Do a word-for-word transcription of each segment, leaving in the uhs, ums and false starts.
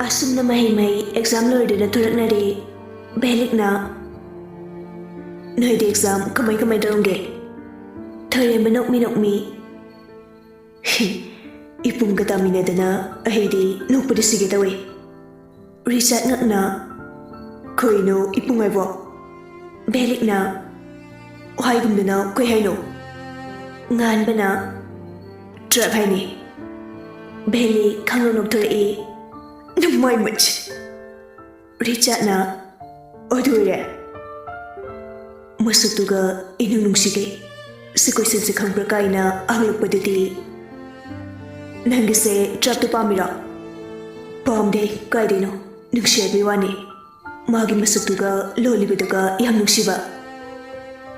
ꯑꯁꯨꯝꯅ ꯃꯍꯩ ꯃꯍꯩ ꯑꯦꯛꯖꯥꯝ ꯂꯣꯏꯔꯗꯅ ꯊꯣꯔꯛꯅꯔꯦ꯫ ꯚꯦꯂꯤꯛꯅ, "ꯅꯣꯏꯗꯤ ꯑꯦꯛꯖꯥꯝ ꯀꯃꯥꯏ ꯀꯃꯥꯏ ꯇꯧꯔꯝꯒꯦ?" ꯊꯣꯏꯔꯦꯝꯕ ꯅꯣꯛꯃꯤ ꯅꯣꯛꯃꯤ, "ꯏꯄꯨꯡꯒ ꯇꯥꯃꯤꯟꯅꯗꯅ ꯑꯩꯗꯤ ꯅꯣꯛꯄꯗ ꯁꯤꯒꯦ ꯇꯧꯋꯦ꯫" ꯔꯤꯆꯥꯔꯗ ꯉꯛꯅ, "ꯀꯩꯅꯣ ꯏꯄꯨꯡ ꯍꯥꯏꯕꯣ?" ꯚꯦꯂꯤꯛꯅ, "ꯍꯥꯏꯒꯨꯝꯗꯅ ꯀꯩ ꯍꯥꯏꯅꯣ?" ꯉꯥꯟꯕꯅ, "ꯇ꯭ꯔꯥꯏꯕ ꯍꯥꯏꯅꯤ꯫" ꯚꯦꯂꯤ ꯈꯪꯅꯣꯛ ꯅꯣꯛꯊꯣꯔꯛꯏ, "ꯅꯃꯥꯏ ꯃꯠꯁꯦ!" ꯔꯤꯆꯥꯔꯗꯅ, "ꯑꯗꯨ ꯑꯣꯏꯔꯦ?" ꯃꯁꯛꯇꯨꯒ ꯏꯅꯨꯡ ꯅꯨꯡꯁꯤꯒꯩ ꯁꯤ ꯀꯣꯏꯁꯟꯁꯦ ꯈꯪꯕ꯭ꯔꯥ ꯀꯥꯏꯅ ꯍꯪꯂꯛꯄꯗꯨꯗꯤ, "ꯅꯪꯒꯤꯁꯦ ꯇ꯭ꯔꯥꯏꯕꯇꯣ ꯄꯥꯝꯃꯤꯔꯣ?" "ꯄꯥꯝꯗꯦ, ꯀꯥꯏꯗꯩꯅꯣ? ꯅꯨꯡꯁꯤ ꯍꯥꯏꯕꯩ ꯋꯥꯅꯤ꯫ ꯃꯥꯒꯤ ꯃꯁꯛꯇꯨꯒ ꯂꯣꯜꯂꯤꯕꯗꯨꯒ ꯌꯥꯝ ꯅꯨꯡꯁꯤꯕ꯫"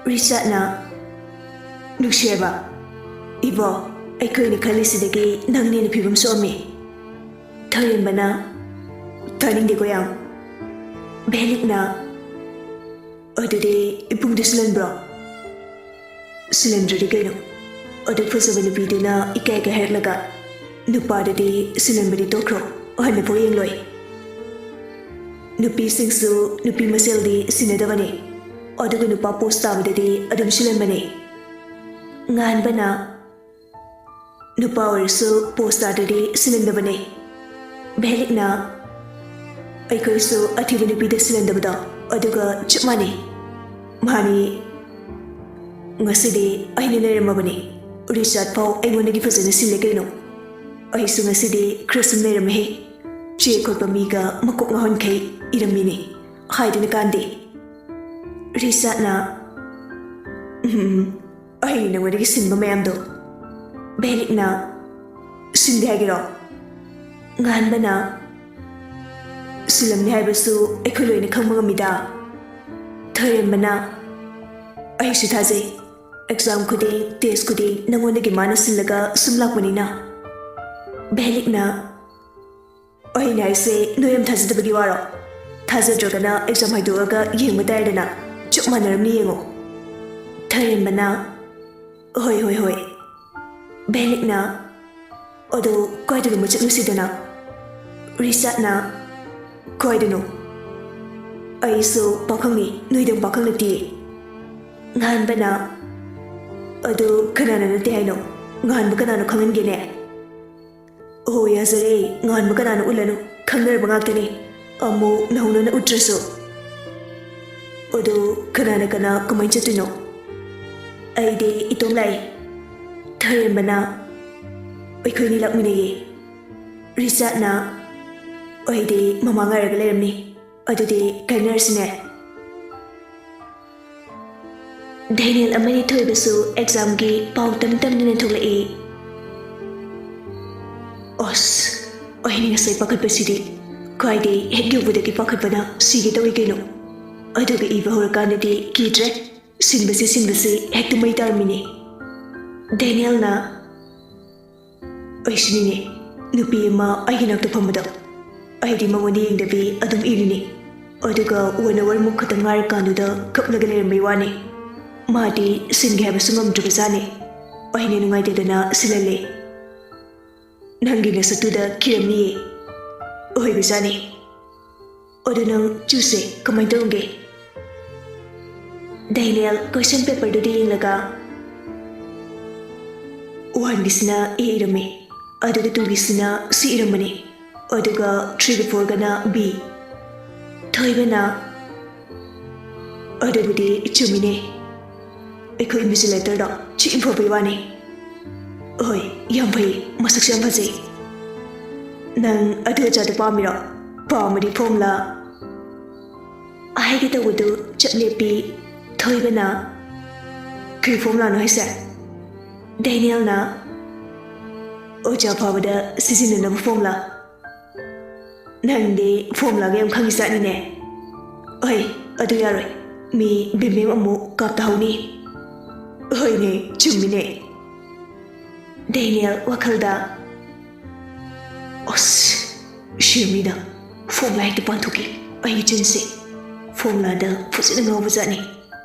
ꯔꯤꯆꯥꯔꯗꯅ, "ꯅꯨꯡꯁꯤ ꯍꯥꯏꯕ? ꯏꯕꯣ, ꯑꯩꯈꯣꯏꯅ ꯈꯜꯂꯤꯁꯤꯗꯒꯤ ꯅꯪꯅ ꯍꯦꯟꯅ ꯐꯤꯕꯝ ꯁꯣꯛꯑꯝꯃꯤ꯫" ꯊꯣꯏꯔꯦꯝꯕꯅ, "ꯇꯥꯅꯤꯡꯗꯦꯀꯣ ꯌꯥꯝ꯫" ꯚꯦꯂꯤꯛꯅ, "ꯑꯗꯨꯗꯤ ꯏꯄꯨꯡꯗꯤ ꯁꯤꯜꯍꯟꯕ꯭ꯔꯣ?" "ꯁꯤꯜꯍꯟꯗ꯭ꯔꯗꯤ ꯀꯩꯅꯣ? ꯑꯗꯨ ꯐꯖꯕ ꯅꯨꯄꯤꯗꯨꯅ ꯏꯀꯥꯏ ꯀꯥꯏ ꯍꯥꯏꯔꯛꯂꯒ ꯅꯨꯄꯥꯗꯗꯤ ꯁꯤꯜꯍꯟꯕꯗꯤ ꯇꯣꯛꯈ꯭ꯔꯣ, ꯑꯍꯟꯅꯐꯥꯎ ꯌꯦꯡꯂꯣꯏ꯫ ꯅꯨꯄꯤꯁꯤꯡꯁꯨ ꯅꯨꯄꯤ ꯃꯁꯦꯜꯗꯤ ꯁꯤꯟꯅꯗꯕꯅꯤ, ꯑꯗꯨꯒ ꯅꯨꯄꯥ ꯄꯣꯁ ꯇꯥꯕꯗꯗꯤ ꯑꯗꯨꯝ ꯁꯤꯜꯍꯟꯕꯅꯤ꯫" ꯉꯥꯟꯕꯅ, "ꯅꯨꯄꯥ ꯑꯣꯏꯔꯁꯨ ꯄꯣꯁ ꯇꯥꯗ꯭ꯔꯗꯤ ꯁꯤꯜꯍꯟꯗꯕꯅꯦ꯫" ꯚꯦꯂꯤꯛꯅ, "ꯑꯩꯈꯣꯏꯁꯨ ꯑꯊꯤꯕ ꯅꯨꯄꯤꯗ ꯁꯤꯜꯍꯟꯗꯕꯗꯣ ꯑꯗꯨꯒ ꯆꯞ ꯃꯥꯟꯅꯩ꯫" "ꯃꯥꯅꯤ, ꯉꯁꯤꯗꯤ ꯑꯩꯅ ꯅꯩꯔꯝꯃꯕꯅꯤ꯫ ꯔꯤꯆꯥꯔꯗ ꯐꯥꯎ ꯑꯩꯉꯣꯟꯗꯒꯤ ꯐꯖꯅ ꯁꯤꯜꯂꯦ ꯀꯩꯅꯣ꯫ ꯑꯩꯁꯨ ꯉꯁꯤꯗꯤ ꯈꯔ ꯁꯨꯝ ꯅꯩꯔꯝꯃꯦꯍꯦ꯫ ꯆꯦ ꯈꯣꯠꯄ ꯃꯤꯒ ꯃꯀꯣꯛ ꯉꯥꯎꯍꯟꯈꯩ ꯏꯔꯝꯃꯤꯅꯤ, ꯍꯥꯏꯗꯅ ꯀꯥꯟꯗꯦ꯫" ꯔꯤꯆꯥꯔꯗꯅ, "ꯎꯝ, ꯑꯩ ꯅꯉꯣꯟꯗꯒꯤ ꯁꯤꯟꯕ ꯃꯌꯥꯝꯗꯣ꯫" ꯚꯦꯂꯤꯛꯅ, "ꯁꯤꯟꯗꯦ ꯍꯥꯏꯒꯦꯔꯣ?" ꯉꯥꯟꯕꯅ, "ꯁꯤꯜꯂꯝꯅꯤ ꯍꯥꯏꯕꯁꯨ ꯑꯩꯈꯣꯏ ꯂꯣꯏꯅ ꯈꯪꯕ ꯉꯝꯃꯤꯗ꯫" ꯊꯣꯏꯔꯦꯝꯕꯅ, "ꯑꯩꯁꯨ ꯊꯥꯖꯩ꯫ ꯑꯦꯛꯖꯥꯝ ꯈꯨꯗꯤꯡ, ꯇꯦꯁ ꯈꯨꯗꯤꯡ ꯅꯉꯣꯟꯗꯒꯤ ꯃꯥꯅ ꯁꯤꯜꯂꯒ ꯁꯨꯝ ꯂꯥꯛꯄꯅꯤꯅ꯫" ꯚꯦꯂꯤꯛꯅ, "ꯑꯩꯅ ꯍꯥꯏꯁꯦ ꯅꯣꯏ ꯌꯥꯝ ꯊꯥꯖꯗꯕꯒꯤ ꯋꯥꯔꯣ? ꯊꯥꯖꯗ꯭ꯔꯒꯅ ꯑꯦꯛꯖꯥꯝ ꯍꯥꯏꯗꯣꯛꯑꯒ ꯌꯦꯡꯕ ꯇꯥꯔꯦꯗꯅ, ꯆꯞ ꯃꯥꯟꯅꯔꯝꯅꯤ ꯌꯦꯡꯉꯣ꯫" ꯊꯣꯏꯔꯦꯝꯕꯅ, "ꯍꯣꯏ, ꯍꯣꯏ, ꯍꯣꯏ꯫" ꯚꯦꯂꯤꯛꯅ, "ꯑꯗꯣ ꯀꯥꯏꯗꯅꯣꯃ ꯆꯠꯂꯨꯁꯤꯗꯅ?" ꯔꯤꯆꯥꯔꯗꯅ, "ꯀꯥꯏꯗꯅꯣ? ꯑꯩꯁꯨ ꯄꯥꯈꯪꯅꯤ, ꯅꯣꯏꯗꯪ ꯄꯥꯈꯪ ꯅꯠꯇꯦ꯫" ꯉꯍꯥꯟꯕꯅ, "ꯑꯗꯨ ꯀꯅꯥꯅ ꯅꯠꯇꯦ ꯍꯥꯏꯅꯣ? ꯉꯍꯥꯟꯕ ꯀꯅꯥꯅꯣ ꯈꯪꯍꯟꯒꯦꯅꯦ?" "ꯑꯣ, ꯌꯥꯖꯔꯦ, ꯉꯍꯥꯟꯕ ꯀꯅꯥꯅ ꯎꯠꯂꯅꯨ, ꯈꯪꯅꯔꯕ ꯉꯥꯛꯇꯅꯤ, ꯑꯃꯨꯛ ꯅꯧꯅꯅ ꯎꯠꯇ꯭ꯔꯁꯨ꯫ ꯑꯗꯨ ꯀꯅꯥꯅ ꯀꯅꯥ ꯀꯃꯥꯏꯅ ꯆꯠꯇꯣꯏꯅꯣ? ꯑꯩꯗꯤ ꯏꯇꯣꯝ ꯂꯥꯛꯏ꯫" ꯊꯣꯏꯔꯦꯝꯕꯅ, "ꯑꯩꯈꯣꯏꯅꯤ ꯂꯥꯛꯃꯤꯟꯅꯩꯌꯦ꯫" ꯔꯤꯆꯥꯔꯗꯅ, "ꯑꯩꯗꯤ ꯃꯃꯥ ꯉꯥꯏꯔꯒ ꯂꯩꯔꯝꯅꯤ꯫ ꯑꯗꯨꯗꯤ ꯀꯥꯏꯅꯔꯁꯤꯅꯦ꯫" ꯗꯦꯅꯤꯌꯦꯜ ꯑꯃꯗꯤ ꯊꯣꯏꯕꯁꯨ ꯑꯦꯛꯖꯥꯝꯒꯤ ꯄꯥꯎ ꯇꯝ ꯇꯝꯗꯨꯅ ꯊꯣꯛꯂꯛꯏ꯫ ꯑꯁ, ꯑꯩꯅ ꯉꯁꯥꯏ ꯄꯥꯈꯠꯄꯁꯤꯗꯤ, ꯀꯥꯏꯗꯩ ꯍꯦꯛ ꯌꯧꯕꯗꯒꯤ ꯄꯥꯈꯠꯄꯅ ꯁꯤꯒꯦ ꯇꯧꯏ ꯀꯩꯅꯣ꯫ ꯑꯗꯨꯒ ꯏꯕ ꯍꯧꯔꯀꯥꯟꯗꯗꯤ ꯀꯤꯗ꯭ꯔꯦ꯫ ꯁꯤꯟꯕꯁꯤ ꯁꯤꯟꯕꯁꯤ ꯍꯦꯛꯇ ꯃꯩ ꯇꯥꯔꯝꯃꯤꯅꯦ꯫ ꯗꯦꯅꯤꯌꯦꯜꯅ, "ꯑꯩꯁꯨꯅꯤꯅꯦ, ꯅꯨꯄꯤ ꯑꯃ ꯑꯩꯒꯤ ꯅꯥꯛꯇ ꯐꯝꯕꯗꯣ, ꯑꯩꯗꯤ ꯃꯉꯣꯟꯗ ꯌꯦꯡꯗꯕꯤ ꯑꯗꯨꯝ ꯏꯔꯤꯅꯤ꯫ ꯑꯗꯨꯒ ꯋꯥꯟ ꯑꯋꯥꯔꯃꯨꯛ ꯈꯛꯇ ꯉꯥꯏꯔꯀꯥꯟꯗꯨꯗ ꯀꯞꯂꯒ ꯂꯩꯔꯝꯕꯩ ꯋꯥꯅꯤ꯫ ꯃꯥꯗꯤ ꯁꯤꯟꯒꯦ ꯍꯥꯏꯕꯁꯨ ꯉꯝꯗ꯭ꯔꯕꯖꯥꯠꯅꯤ꯫ ꯑꯩꯅ ꯅꯨꯡꯉꯥꯏꯇꯗꯅ ꯁꯤꯜꯍꯜꯂꯦ꯫ ꯅꯪꯒꯤ ꯅꯁꯛꯇꯨꯗ ꯈꯤꯔꯝꯅꯤꯌꯦ꯫" ꯑꯣꯏꯕꯖꯥꯠꯅꯤ꯫ "ꯑꯗꯨ ꯅꯪ ꯆꯨꯁꯦ ꯀꯃꯥꯏꯅ ꯇꯧꯔꯝꯒꯦ?" ꯗꯦꯅꯤꯌꯦꯜ ꯀꯣꯏꯁꯟ ꯄꯦꯄꯔꯗꯨꯗ ꯌꯦꯡꯂꯒ, "ꯋꯥꯟꯒꯤꯁꯤꯅ ꯑꯦ ꯏꯔꯝꯃꯤ, ꯑꯗꯨꯒ ꯇꯨꯒꯤꯁꯤꯅ ꯁꯤ ꯏꯔꯝꯕꯅꯤ, ꯑꯗꯨꯒ ꯊ꯭ꯔꯤꯒ ꯐꯣꯔꯒꯅ ꯕꯤ꯫" ꯊꯣꯏꯕꯅ, "ꯑꯗꯨꯕꯨꯗꯤ ꯆꯨꯝꯃꯤꯅꯦ꯫ ꯑꯩꯈꯣꯏ ꯏꯟꯚꯤꯖꯤꯂꯦꯇꯔꯗꯣ ꯊꯤ ꯐꯕꯩ ꯋꯥꯅꯤ꯫" "ꯍꯣꯏ, ꯌꯥꯝ ꯐꯩ, ꯃꯁꯛꯁꯨ ꯌꯥꯝ ꯐꯖꯩ꯫ ꯅꯪ ꯑꯗꯨ ꯑꯣꯖꯥꯗꯣ ꯄꯥꯝꯃꯤꯔꯣ? ꯄꯥꯝꯃꯗꯤ ꯐꯣꯝꯂꯥ?" ꯍꯥꯏꯒꯦ ꯇꯧꯕꯗꯨ ꯆꯞ ꯂꯦꯞꯄꯤ꯫ ꯊꯣꯏꯕꯅ, "ꯀꯔꯤ ꯐꯣꯝꯂꯥꯅꯣ ꯍꯥꯏꯁꯦ?" ꯗꯦꯅꯤꯌꯦꯜꯅ, "ꯑꯣꯖꯥ ꯐꯥꯕꯗ ꯁꯤꯖꯤꯟꯅꯅꯕ ꯐꯣꯝꯂꯥ꯫ ꯅꯪꯗꯤ ꯐꯣꯝꯂꯥꯒ ꯌꯥꯝ ꯈꯪꯉꯤ ꯆꯥꯠꯅꯤꯅꯦ꯫ ꯑꯩ ꯑꯗꯨ ꯌꯥꯔꯣꯏ, ꯃꯤ ꯕꯦꯝꯕꯦꯝ ꯑꯃꯨꯛ ꯀꯥꯞꯇꯍꯧꯅꯤ꯫" "ꯍꯣꯏꯅꯦ, ꯆꯨꯝꯃꯤꯅꯦ꯫" ꯗꯦꯅꯤꯌꯦꯜ ꯋꯥꯈꯜꯗ, "ꯑꯁ, ꯁꯤꯔꯃꯤꯗ ꯐꯣꯝꯂꯥ ꯍꯦꯛꯇ ꯄꯥꯟꯊꯣꯛꯀꯦ꯫ ꯑꯩꯒꯤ ꯆꯤꯟꯁꯦ ꯐꯣꯝꯂꯥꯗ ꯐꯖꯅ ꯉꯥꯎꯕ ꯖꯥꯠꯅꯤ꯫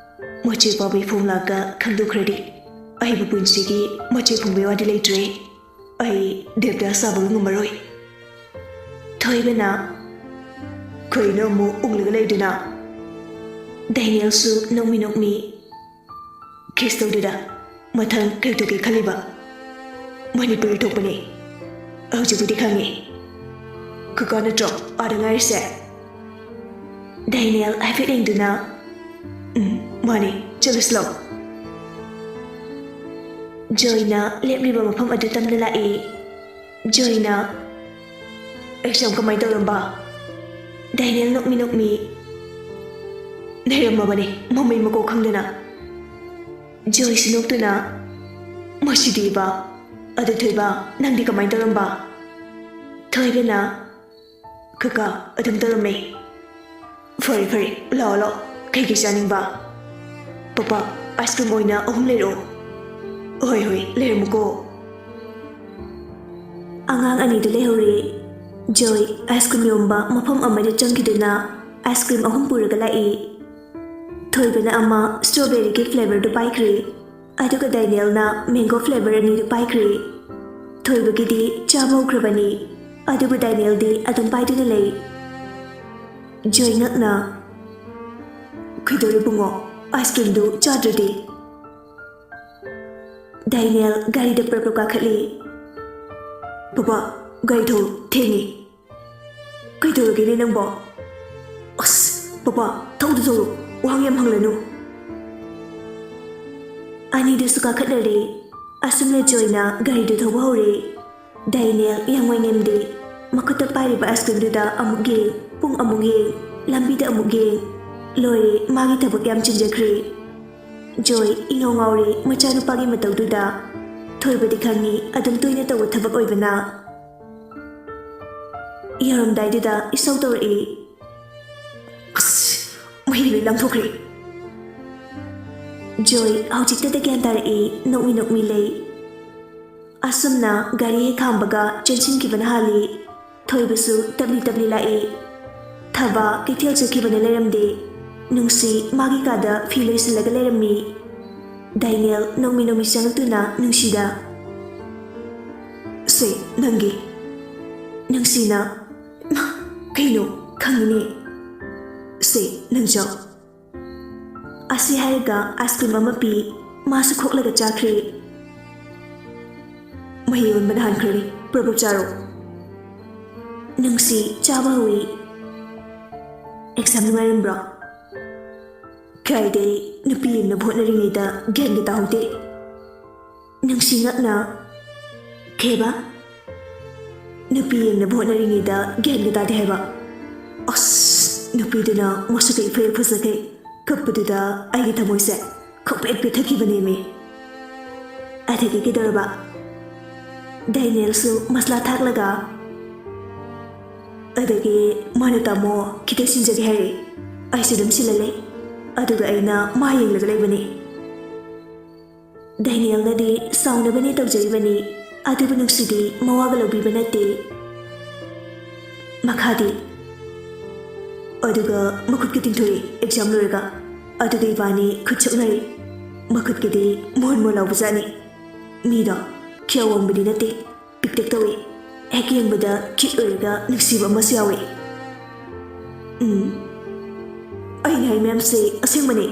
ꯃꯆꯦ ꯄꯥꯕꯩ ꯐꯣꯝꯂꯥꯒ ꯈꯪꯗꯣꯛꯈ꯭ꯔꯗꯤ ꯑꯩꯕꯨ ꯄꯨꯟꯁꯤꯒꯤ ꯃꯆꯦ ꯐꯪꯕꯩ ꯋꯥꯗꯤ ꯂꯩꯇ꯭ꯔꯦ꯫ ꯑꯩ ꯗꯦꯕꯗꯥꯁ ꯁꯥꯕꯒ ꯉꯝꯃꯔꯣꯏ꯫" ꯊꯣꯏꯕꯅ ꯀꯩꯅꯣ ꯑꯃꯨꯛ ꯎꯪꯂꯒ ꯂꯩꯗꯨꯅ? ꯗꯦꯅꯤꯌꯦꯜꯁꯨ ꯅꯣꯛꯃꯤ ꯅꯣꯛꯃꯤ꯫ ꯀꯦꯁ ꯇꯧꯗꯨꯗ ꯃꯊꯪ ꯀꯩ ꯊꯣꯛꯀꯦ ꯈꯜꯂꯤꯕ? ꯃꯅꯤꯄꯨꯔꯤ ꯊꯣꯛꯄꯅꯦ꯫ ꯍꯧꯖꯤꯛꯄꯨꯗꯤ ꯈꯪꯉꯦ꯫ ꯀꯀꯥ ꯅꯠꯇ꯭ꯔꯣ ꯑꯥꯗ ꯉꯥꯏꯔꯤꯁꯦ? ꯗꯦꯅꯤꯌꯦꯜ ꯍꯥꯏꯐꯦꯠ ꯌꯦꯡꯗꯨꯅ, "ꯎꯝ, ꯃꯥꯅꯦ, ꯆꯠꯂꯁꯤ ꯂꯥꯎ꯫" ꯖꯣꯏꯅ ꯂꯦꯞꯂꯤꯕ ꯃꯐꯝ ꯑꯗꯨ ꯇꯝꯅ ꯂꯥꯛꯏ꯫ ꯖꯣꯏꯅ, "ꯑꯦꯛꯖꯥꯝ ꯀꯃꯥꯏꯅ ꯇꯧꯔꯝꯕ?" ꯗꯦꯅꯤꯌꯦꯜ ꯅꯣꯛꯃꯤ ꯅꯣꯛꯃꯤ, "ꯂꯩꯔꯝꯃꯕꯅꯦ, ꯃꯃꯩ ꯃꯀꯣꯛ ꯈꯪꯗꯅ꯫" ꯖꯣꯏꯁꯨ ꯅꯣꯛꯇꯨꯅ, "ꯃꯁꯤꯗꯤꯕ꯫ ꯑꯗꯨ ꯊꯣꯏꯕ, ꯅꯪꯗꯤ ꯀꯃꯥꯏꯅ ꯇꯧꯔꯝꯕ?" ꯊꯣꯏꯕꯅ, "ꯀꯀꯥ, ꯑꯗꯨꯝ ꯇꯧꯔꯝꯃꯦ꯫" "ꯐꯔꯦ, ꯐꯔꯦ, ꯂꯥꯛꯑꯣ, ꯂꯥꯛꯑꯣ꯫ ꯀꯩꯀꯩ ꯆꯥꯅꯤꯡꯕ?" "ꯄꯄꯥ, ꯑꯥꯏꯁ ꯀ꯭ꯔꯤꯝ ꯑꯣꯏꯅ ꯑꯍꯨꯝ ꯂꯩꯔꯛꯑꯣ꯫" "ꯍꯣꯏ, ꯍꯣꯏ, ꯂꯩꯔꯝꯃꯨꯀꯣ꯫" ꯑꯉꯥꯡ ꯑꯅꯤꯗꯨ ꯂꯩꯍꯧꯔꯦ꯫ ꯖꯣꯏ ꯑꯥꯏꯁ ꯀ꯭ꯔꯤꯝ ꯌꯣꯟꯕ ꯃꯐꯝ ꯑꯃꯗ ꯆꯪꯈꯤꯗꯨꯅ ꯑꯥꯏꯁ ꯀ꯭ꯔꯤꯝ ꯑꯍꯨꯝ ꯄꯨꯔꯒ ꯂꯥꯛꯏ꯫ ꯊꯣꯏꯕꯅ ꯑꯃ strawberryꯒꯤ flavorꯗꯨ ꯄꯥꯏꯈ꯭ꯔꯦ, ꯑꯗꯨꯒ ꯗꯦꯅꯤꯌꯦꯜꯅ mango flavour ꯑꯅꯤꯗꯨ ꯄꯥꯏꯈ꯭ꯔꯦ꯫ ꯊꯣꯏꯕꯒꯤꯗꯤ ꯆꯥꯕ ꯍꯧꯈ꯭ꯔꯕꯅꯤ, ꯑꯗꯨꯕꯨ ꯗꯦꯅꯤꯌꯦꯜꯗꯤ ꯑꯗꯨꯝ ꯄꯥꯏꯗꯨꯅ ꯂꯩ꯫ ꯖꯣꯏ ꯉꯛꯅ, "ꯀꯩꯗꯧꯔꯦ ꯏꯕꯨꯡꯉꯣ? ꯑꯥꯏꯁ ꯀ꯭ꯔꯤꯝꯗꯨ ꯆꯥꯗ꯭ꯔꯗꯤ?" ꯗꯦꯅꯤꯌꯦꯜ ꯒꯥꯔꯤꯗ ꯄ꯭ꯔꯞ ꯄ꯭ꯔꯞ ꯀꯥꯈꯠꯂꯤ꯫ "ꯄꯄꯥ, ꯒꯥꯔꯤ ꯊꯧ, ꯊꯦꯡꯉꯦ꯫" "ꯀꯩꯗꯧꯔꯒꯦꯅꯦ ꯅꯪꯕꯣ?" "ꯑꯁ, ꯄꯄꯥ, ꯊꯧꯗꯨ ꯊꯧ, ꯋꯥꯍꯪ ꯌꯥꯝ ꯍꯪꯂꯅꯨ꯫" ꯑꯅꯤꯗꯨꯁꯨ ꯀꯥꯈꯠꯅꯔꯦ꯫ ꯑꯁꯨꯝꯅ ꯖꯣꯏꯅ ꯒꯥꯔꯤꯗꯨ ꯊꯧꯕ ꯍꯧꯔꯦ꯫ ꯗꯦꯅꯤꯌꯦꯜ ꯌꯥꯝ ꯉꯥꯏꯉꯝꯗꯦ꯫ ꯃꯈꯨꯠꯇ ꯄꯥꯏꯔꯤꯕ ꯑꯥꯏꯁ ꯀ꯭ꯔꯤꯝꯗꯨꯗ ꯑꯃꯨꯛ ꯌꯦꯡ, ꯄꯨꯡ ꯑꯃꯨꯛ ꯌꯦꯡ, ꯂꯝꯕꯤꯗ ꯑꯃꯨꯛ ꯌꯦꯡ꯫ ꯂꯣꯏꯔꯦ, ꯃꯥꯒꯤ ꯊꯕꯛ ꯌꯥꯝ ꯆꯤꯟꯖꯈ꯭ꯔꯦ꯫ ꯖꯣꯏ ꯏꯉꯥꯎ ꯉꯥꯎꯔꯦ ꯃꯆꯥꯅꯨꯄꯥꯒꯤ ꯃꯇꯧꯗꯨꯗ꯫ ꯊꯣꯏꯕꯗꯤ ꯈꯪꯉꯤ ꯑꯗꯨꯝ ꯇꯣꯏꯅ ꯇꯧꯕ ꯊꯕꯛ ꯑꯣꯏꯕꯅ꯫ ꯌꯧꯔꯝꯗꯥꯏꯗꯨꯗ ꯏꯁꯧ ꯇꯧꯔꯛꯏ꯫ ꯑꯁ! ꯃꯍꯤ ꯂꯣꯏ ꯂꯪꯊꯣꯛꯈ꯭ꯔꯦ꯫ ꯖꯣꯏ ꯍꯧꯖꯤꯛꯇꯗ ꯒ꯭ꯌꯥꯟ ꯇꯥꯔꯛꯏ, ꯅꯣꯛꯃꯤ ꯅꯣꯛꯃꯤ ꯂꯩ꯫ ꯑꯁꯨꯝꯅ ꯒꯥꯔꯤ ꯍꯦꯛ ꯈꯥꯝꯕꯒ ꯆꯦꯟꯁꯤꯟꯈꯤꯕꯅ ꯍꯥꯜꯂꯤ꯫ ꯊꯣꯏꯕꯁꯨ ꯇꯞꯂꯤ ꯇꯞꯂꯤ ꯂꯥꯛꯏ꯫ ꯊꯕꯥ ꯀꯩꯊꯦꯜ ꯆꯠꯈꯤꯕꯅ ꯂꯩꯔꯝꯗꯦ꯫ ꯅꯨꯡꯁꯤ ꯃꯥꯒꯤ ꯀꯥꯗ ꯐꯤ ꯂꯣꯏꯁꯤꯜꯂꯒ ꯂꯩꯔꯝꯃꯤ꯫ ꯗꯦꯅꯤꯌꯦꯜ ꯅꯣꯡꯃꯤ ꯅꯣꯡꯃꯤ ꯆꯪꯂꯛꯇꯨꯅ ꯅꯨꯡꯁꯤꯗ, "ꯁꯦ, ꯅꯪꯒꯤ꯫" ꯅꯨꯡꯁꯤꯅ, ꯀꯩꯅꯣ? ꯈꯪꯉꯤꯅꯦ꯫ ꯁꯦ, ꯅꯪ ꯆꯥꯎ꯫ ꯑꯁꯤ ꯍꯥꯏꯔꯒ ꯑꯥꯏꯁ ꯀ꯭ꯔꯤꯝ ꯑꯃ ꯄꯤ꯫ ꯃꯥꯁꯨ ꯈꯣꯛꯂꯒ ꯆꯥꯈ꯭ꯔꯦ꯫ ꯃꯍꯤ ꯑꯣꯟꯕꯅ ꯍꯥꯟꯈ꯭ꯔꯅꯤ꯫ ꯄ꯭ꯔꯞ ꯄ꯭ꯔꯞ ꯆꯥꯔꯣ꯫ ꯅꯨꯡꯁꯤ, ꯆꯥꯕ ꯍꯧꯏ꯫ ꯑꯦꯛꯖꯥꯝ ꯅꯨꯡꯉꯥꯏꯔꯝꯕ꯭ꯔꯣ? ꯀꯥꯏꯗꯩ, ꯅꯨꯄꯤ ꯌꯦꯡꯅꯕ ꯍꯣꯠꯅꯔꯤꯉꯩꯗ ꯒ꯭ꯌꯥꯟꯒ ꯇꯥꯍꯧꯗꯦ꯫ ꯅꯨꯡꯁꯤ ꯉꯛꯅ, "ꯀꯩꯕ? ꯅꯨꯄꯤ ꯌꯦꯡꯅꯕ ꯍꯣꯠꯅꯔꯤꯉꯩꯗ ꯒ꯭ꯌꯥꯟꯒ ꯇꯥꯗꯦ ꯍꯥꯏꯕ?" ꯑꯁ, ꯅꯨꯄꯤꯗꯨꯅ ꯃꯁꯛꯀ ꯏꯐ ꯍꯦꯛ ꯐꯖꯈꯩ ꯀꯞꯄꯗꯨꯗ ꯑꯩꯒꯤ ꯊꯃꯣꯏꯁꯦ ꯈꯪꯄꯦꯠ ꯄꯦꯠꯊꯈꯤꯕꯅꯦꯃꯤ꯫ ꯑꯗꯒꯤ ꯀꯩꯗꯧꯔꯕ? ꯗꯦꯅꯤꯌꯦꯜꯁꯨ ꯃꯁꯂꯥ ꯊꯥꯛꯂꯒ, ꯑꯗꯒꯤ ꯃꯥꯅ, "ꯇꯥꯃꯣ, ꯈꯤꯇ ꯁꯤꯟꯖꯒꯦ" ꯍꯥꯏꯔꯛꯏ꯫ ꯑꯩꯁꯨ ꯑꯗꯨꯝ ꯁꯤꯜꯍꯜꯂꯦ꯫ ꯑꯗꯨꯒ ꯑꯩꯅ ꯃꯥ ꯌꯦꯡꯂꯒ ꯂꯩꯕꯅꯤ꯫ ꯗꯦꯅꯤꯌꯦꯜꯅꯗꯤ ꯁꯥꯎꯅꯕꯅꯦ ꯇꯧꯖꯔꯤꯕꯅꯤ, ꯑꯗꯨꯕꯨ ꯅꯨꯡꯁꯤꯗꯤ ꯃꯋꯥꯒ ꯂꯧꯕꯤꯕ ꯅꯠꯇꯦ꯫ ꯃꯈꯥꯗꯤ? ꯑꯗꯨꯒ ꯃꯈꯨꯠꯀ ꯇꯤꯡꯊꯣꯔꯛꯏ ꯑꯦꯛꯖꯥꯝ ꯂꯣꯏꯔꯒ꯫ ꯑꯗꯨꯒ ꯏꯕꯥꯅꯤ ꯈꯨꯠ ꯁꯣꯛꯅꯔꯤ꯫ ꯃꯈꯨꯠꯀꯤꯗꯤ ꯃꯣꯟ ꯃꯣꯟ ꯂꯥꯎꯕꯖꯥꯠꯅꯤ꯫ ꯃꯤꯗꯣ ꯈꯌꯥ ꯋꯥꯡꯕꯗꯤ ꯅꯠꯇꯦ, ꯄꯤꯛꯇꯛ ꯇꯧꯏ꯫ ꯍꯦꯛ ꯌꯦꯡꯕꯗ ꯀ꯭ꯌꯨꯠ ꯑꯣꯏꯔꯒ ꯅꯨꯡꯁꯤꯕ ꯑꯃꯁꯨ ꯌꯥꯎꯏ꯫ ꯎꯝ, ꯑꯩꯅ ꯍꯥꯏ ꯃꯌꯥꯝꯁꯦ ꯑꯁꯦꯡꯕꯅꯦ꯫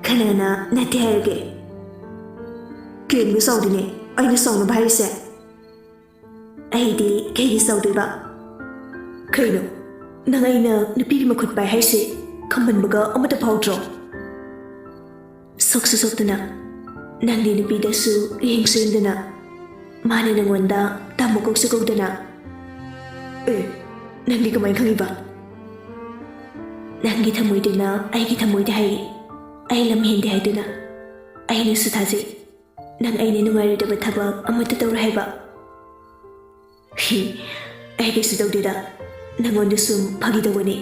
ꯀꯅꯥꯅ ꯅꯠꯇꯦ ꯍꯥꯏꯔꯒꯦ? ꯀ꯭ꯔꯦꯝꯒ ꯆꯥꯎꯗꯤꯅꯦ ꯑꯩꯅ ꯆꯥꯎꯅꯕ ꯍꯥꯏꯔꯤꯁꯦ꯫ ꯑꯩꯗꯤ ꯀꯩꯒꯤ ꯆꯥꯎꯗꯣꯏꯕ? ꯀꯩꯅꯣ, ꯅꯪ ꯑꯩꯅ ꯅꯨꯄꯤꯒꯤ ꯃꯈꯨꯠ ꯄꯥꯏ ꯍꯥꯏꯁꯦ ꯈꯝꯕꯟꯕꯒ ꯑꯃꯠꯇ ꯐꯥꯎꯗ꯭ꯔꯣ? ꯁꯣꯛꯁꯨ ꯁꯣꯛꯇꯅ, ꯅꯪꯗꯤ ꯅꯨꯄꯤꯗꯁꯨ ꯌꯦꯡꯁꯨ ꯌꯦꯡꯗꯅ, ꯃꯥꯅ ꯅꯪꯉꯣꯟꯗ ꯇꯥꯃꯣ ꯀꯧꯁꯨ ꯀꯧꯗꯅ꯫ ꯑꯦ, ꯅꯪꯗꯤ ꯀꯃꯥꯏꯅ ꯈꯪꯉꯤꯕ? ꯅꯪꯒꯤ ꯊꯃꯣꯏꯗꯨꯅ ꯑꯩꯒꯤ ꯊꯃꯣꯏꯗ ꯍꯥꯏꯔꯤ, ꯑꯩ ꯂꯝ ꯍꯦꯟꯗꯦ ꯍꯥꯏꯗꯨꯅ꯫ ꯑꯩꯅꯁꯨ ꯊꯥꯖꯩ, ꯅꯪ ꯑꯩꯅ ꯅꯨꯡꯉꯥꯏꯔꯣꯏꯗꯕ ꯊꯕꯛ ꯑꯃꯠꯇ ꯇꯧꯔꯣꯏ ꯍꯥꯏꯕ꯫ ꯍꯤ, ꯑꯩ ꯀꯩꯁꯨ ꯇꯧꯗꯦꯗ꯫ ꯅꯪꯉꯣꯟꯗ ꯁꯨꯝ ꯐꯥꯒꯤ ꯇꯧꯕꯅꯤ꯫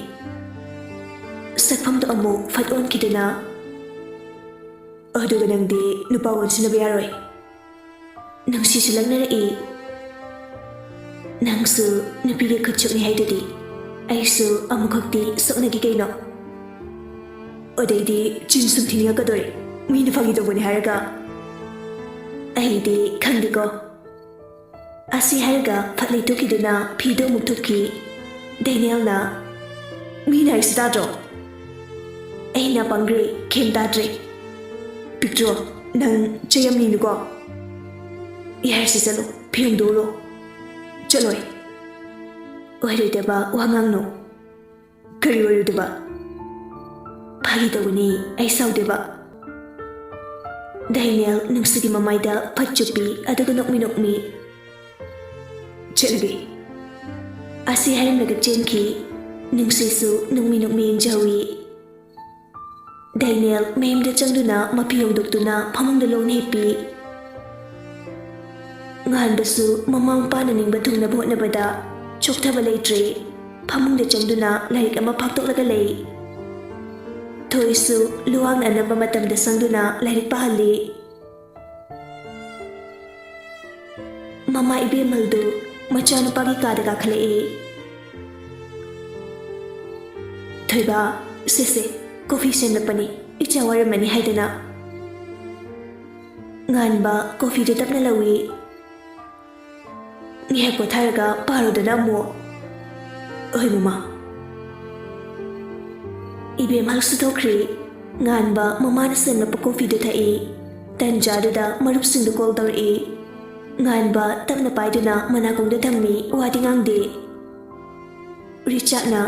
ꯁꯛꯐꯝꯗꯣ ꯑꯃꯨꯛ ꯐꯠ ꯑꯣꯟꯈꯤꯗꯅ, ꯑꯗꯨꯒ ꯅꯪꯗꯤ ꯅꯨꯄꯥ ꯑꯣꯟꯁꯤꯟꯅꯕ ꯌꯥꯔꯣꯏ꯫ ꯅꯨꯡꯁꯤꯁꯨ ꯂꯛꯅꯔꯛꯏ꯫ ꯅꯪꯁꯨ ꯅꯨꯄꯤꯒꯤ ꯈꯨꯠ ꯁꯣꯛꯅꯤ ꯍꯥꯏꯗꯨꯗꯤ, ꯑꯩꯁꯨ ꯑꯃꯨꯛꯈꯛꯇꯤ ꯁꯣꯛꯅꯒꯦ ꯀꯩꯅꯣ꯫ ꯑꯗꯩꯗꯤ ꯆꯤꯟ ꯁꯨꯝ ꯊꯤꯅꯤꯡꯉꯛꯀꯗꯣꯔꯦ, ꯃꯤꯅ ꯐꯥꯒꯤ ꯇꯧꯕꯅꯤ ꯍꯥꯏꯔꯒ꯫ ꯑꯩꯗꯤ ꯈꯪꯗꯦꯀꯣ꯫ ꯑꯁꯤ ꯍꯥꯏꯔꯒ ꯐꯠ ꯂꯩꯊꯣꯛꯈꯤꯗꯨꯅ ꯐꯤꯗꯣ ꯑꯃꯨꯛ ꯊꯨꯞꯈꯤ꯫ ꯗꯦꯅꯤꯌꯦꯜꯅ, "ꯃꯤꯅ ꯍꯥꯏꯁꯤ ꯇꯥꯗ꯭ꯔꯣ? ꯑꯩꯅ ꯄꯪꯈ꯭ꯔꯦ, ꯈꯦꯝ ꯇꯥꯗ꯭ꯔꯦ꯫ ꯄꯤꯛꯇ꯭ꯔꯣ, ꯅꯪ ꯆꯩꯔꯝꯅꯤꯅꯨꯀꯣ꯫ ꯌꯥꯔꯦꯁꯦ, ꯆꯠꯂꯣ, ꯐꯤ ꯍꯣꯡꯗꯣꯛꯎꯔꯣ꯫ ꯆꯠꯂꯣꯏ꯫ ꯑꯣꯏꯔꯣꯏꯗꯕ ꯋꯥ ꯉꯥꯡꯅꯨ꯫ ꯀꯔꯤ ꯑꯣꯏꯔꯣꯏꯗꯕ? ꯐꯥꯒꯤ ꯇꯧꯕꯅꯤ, ꯑꯩ ꯁꯥꯎꯗꯦꯕ꯫" ꯗꯦꯅꯤꯌꯦꯜ ꯅꯨꯡꯁꯤꯒꯤ ꯃꯃꯥꯏꯗ ꯐꯠ ꯆꯨꯞꯄꯤ, ꯑꯗꯨꯒ ꯅꯣꯛꯃꯤ ꯅꯣꯛꯃꯤ, "ꯆꯠꯂꯒꯦ꯫" ꯑꯁꯤ ꯍꯥꯏꯔꯝꯂꯒ ꯆꯦꯟꯈꯤ꯫ ꯅꯨꯡꯁꯤꯁꯨ ꯅꯣꯛꯃꯤ ꯅꯣꯛꯃꯤ ꯌꯦꯡꯖꯍꯧꯏ꯫ ꯗꯦꯅꯤꯌꯦꯜ ꯃꯌꯨꯝꯗ ꯆꯪꯗꯨꯅ ꯃꯐꯤ ꯍꯣꯡꯗꯣꯛꯇꯨꯅ ꯐꯃꯨꯡꯗ ꯂꯣꯡꯅ ꯍꯤꯞꯄꯤ꯫ ꯉꯥꯟꯕꯁꯨ ꯃꯃꯥ ꯃꯄꯥꯅ ꯅꯤꯡꯕ ꯊꯨꯡꯅꯕ ꯍꯣꯠꯅꯕꯗ ꯆꯣꯛꯊꯕ ꯂꯩꯇ꯭ꯔꯦ꯫ ꯐꯃꯨꯡꯗ ꯆꯪꯗꯨꯅ ꯂꯥꯏꯔꯤꯛ ꯑꯃ ꯐꯥꯛꯇꯣꯛꯂꯒ ꯂꯩ꯫ ꯊꯣꯏꯁꯨ ꯂꯨꯋꯥꯡꯅ ꯑꯅꯝꯕ ꯃꯇꯝꯗ ꯆꯪꯗꯨꯅ ꯂꯥꯏꯔꯤꯛ ꯄꯥꯍꯜꯂꯤ꯫ ꯃꯃꯥ ꯏꯕꯦꯝꯃꯜꯗꯨ ꯃꯆꯥꯅꯨꯄꯥꯒꯤ ꯀꯥꯗ ꯀꯥꯈꯠꯂꯛꯏ꯫ "ꯊꯣꯏꯕ, ꯁꯦ ꯁꯦ, ꯀꯣꯐꯤ ꯁꯦꯝꯂꯛꯄꯅꯤ, ꯏꯆꯥ ꯋꯥꯔꯝꯃꯅꯤ ꯍꯥꯏꯗꯅ꯫" ꯉꯥꯟꯕ ꯀꯣꯐꯤꯗꯨ ꯇꯞꯅ ꯂꯧꯏ꯫ "ꯉꯥꯏꯍꯥꯛ ꯄꯣꯊꯥꯔꯒ ꯄꯥꯔꯣꯗꯅ ꯑꯃꯨꯛ꯫" "ꯍꯣꯏ, ꯃꯃꯥ꯫" ꯏꯕꯦꯝꯍꯜꯁꯨ ꯊꯣꯛꯈ꯭ꯔꯦ꯫ ꯉꯥꯟꯕ ꯃꯃꯥꯅ ꯁꯦꯝꯂꯛꯄ ꯀꯣꯐꯤꯗꯨ ꯊꯛꯏ꯫ ꯇꯟꯖꯥꯗꯨꯗ ꯃꯔꯨꯞꯁꯤꯡꯗꯨ ꯀꯣꯜ ꯇꯧꯔꯛꯏ꯫ ꯉꯥꯟꯕ ꯇꯞꯅ ꯄꯥꯏꯗꯨꯅ ꯃꯅꯥꯀꯣꯡꯗ ꯊꯝꯃꯤ, ꯋꯥꯗꯤ ꯉꯥꯡꯗꯦ꯫ ꯔꯤꯆꯥꯔꯗꯅ,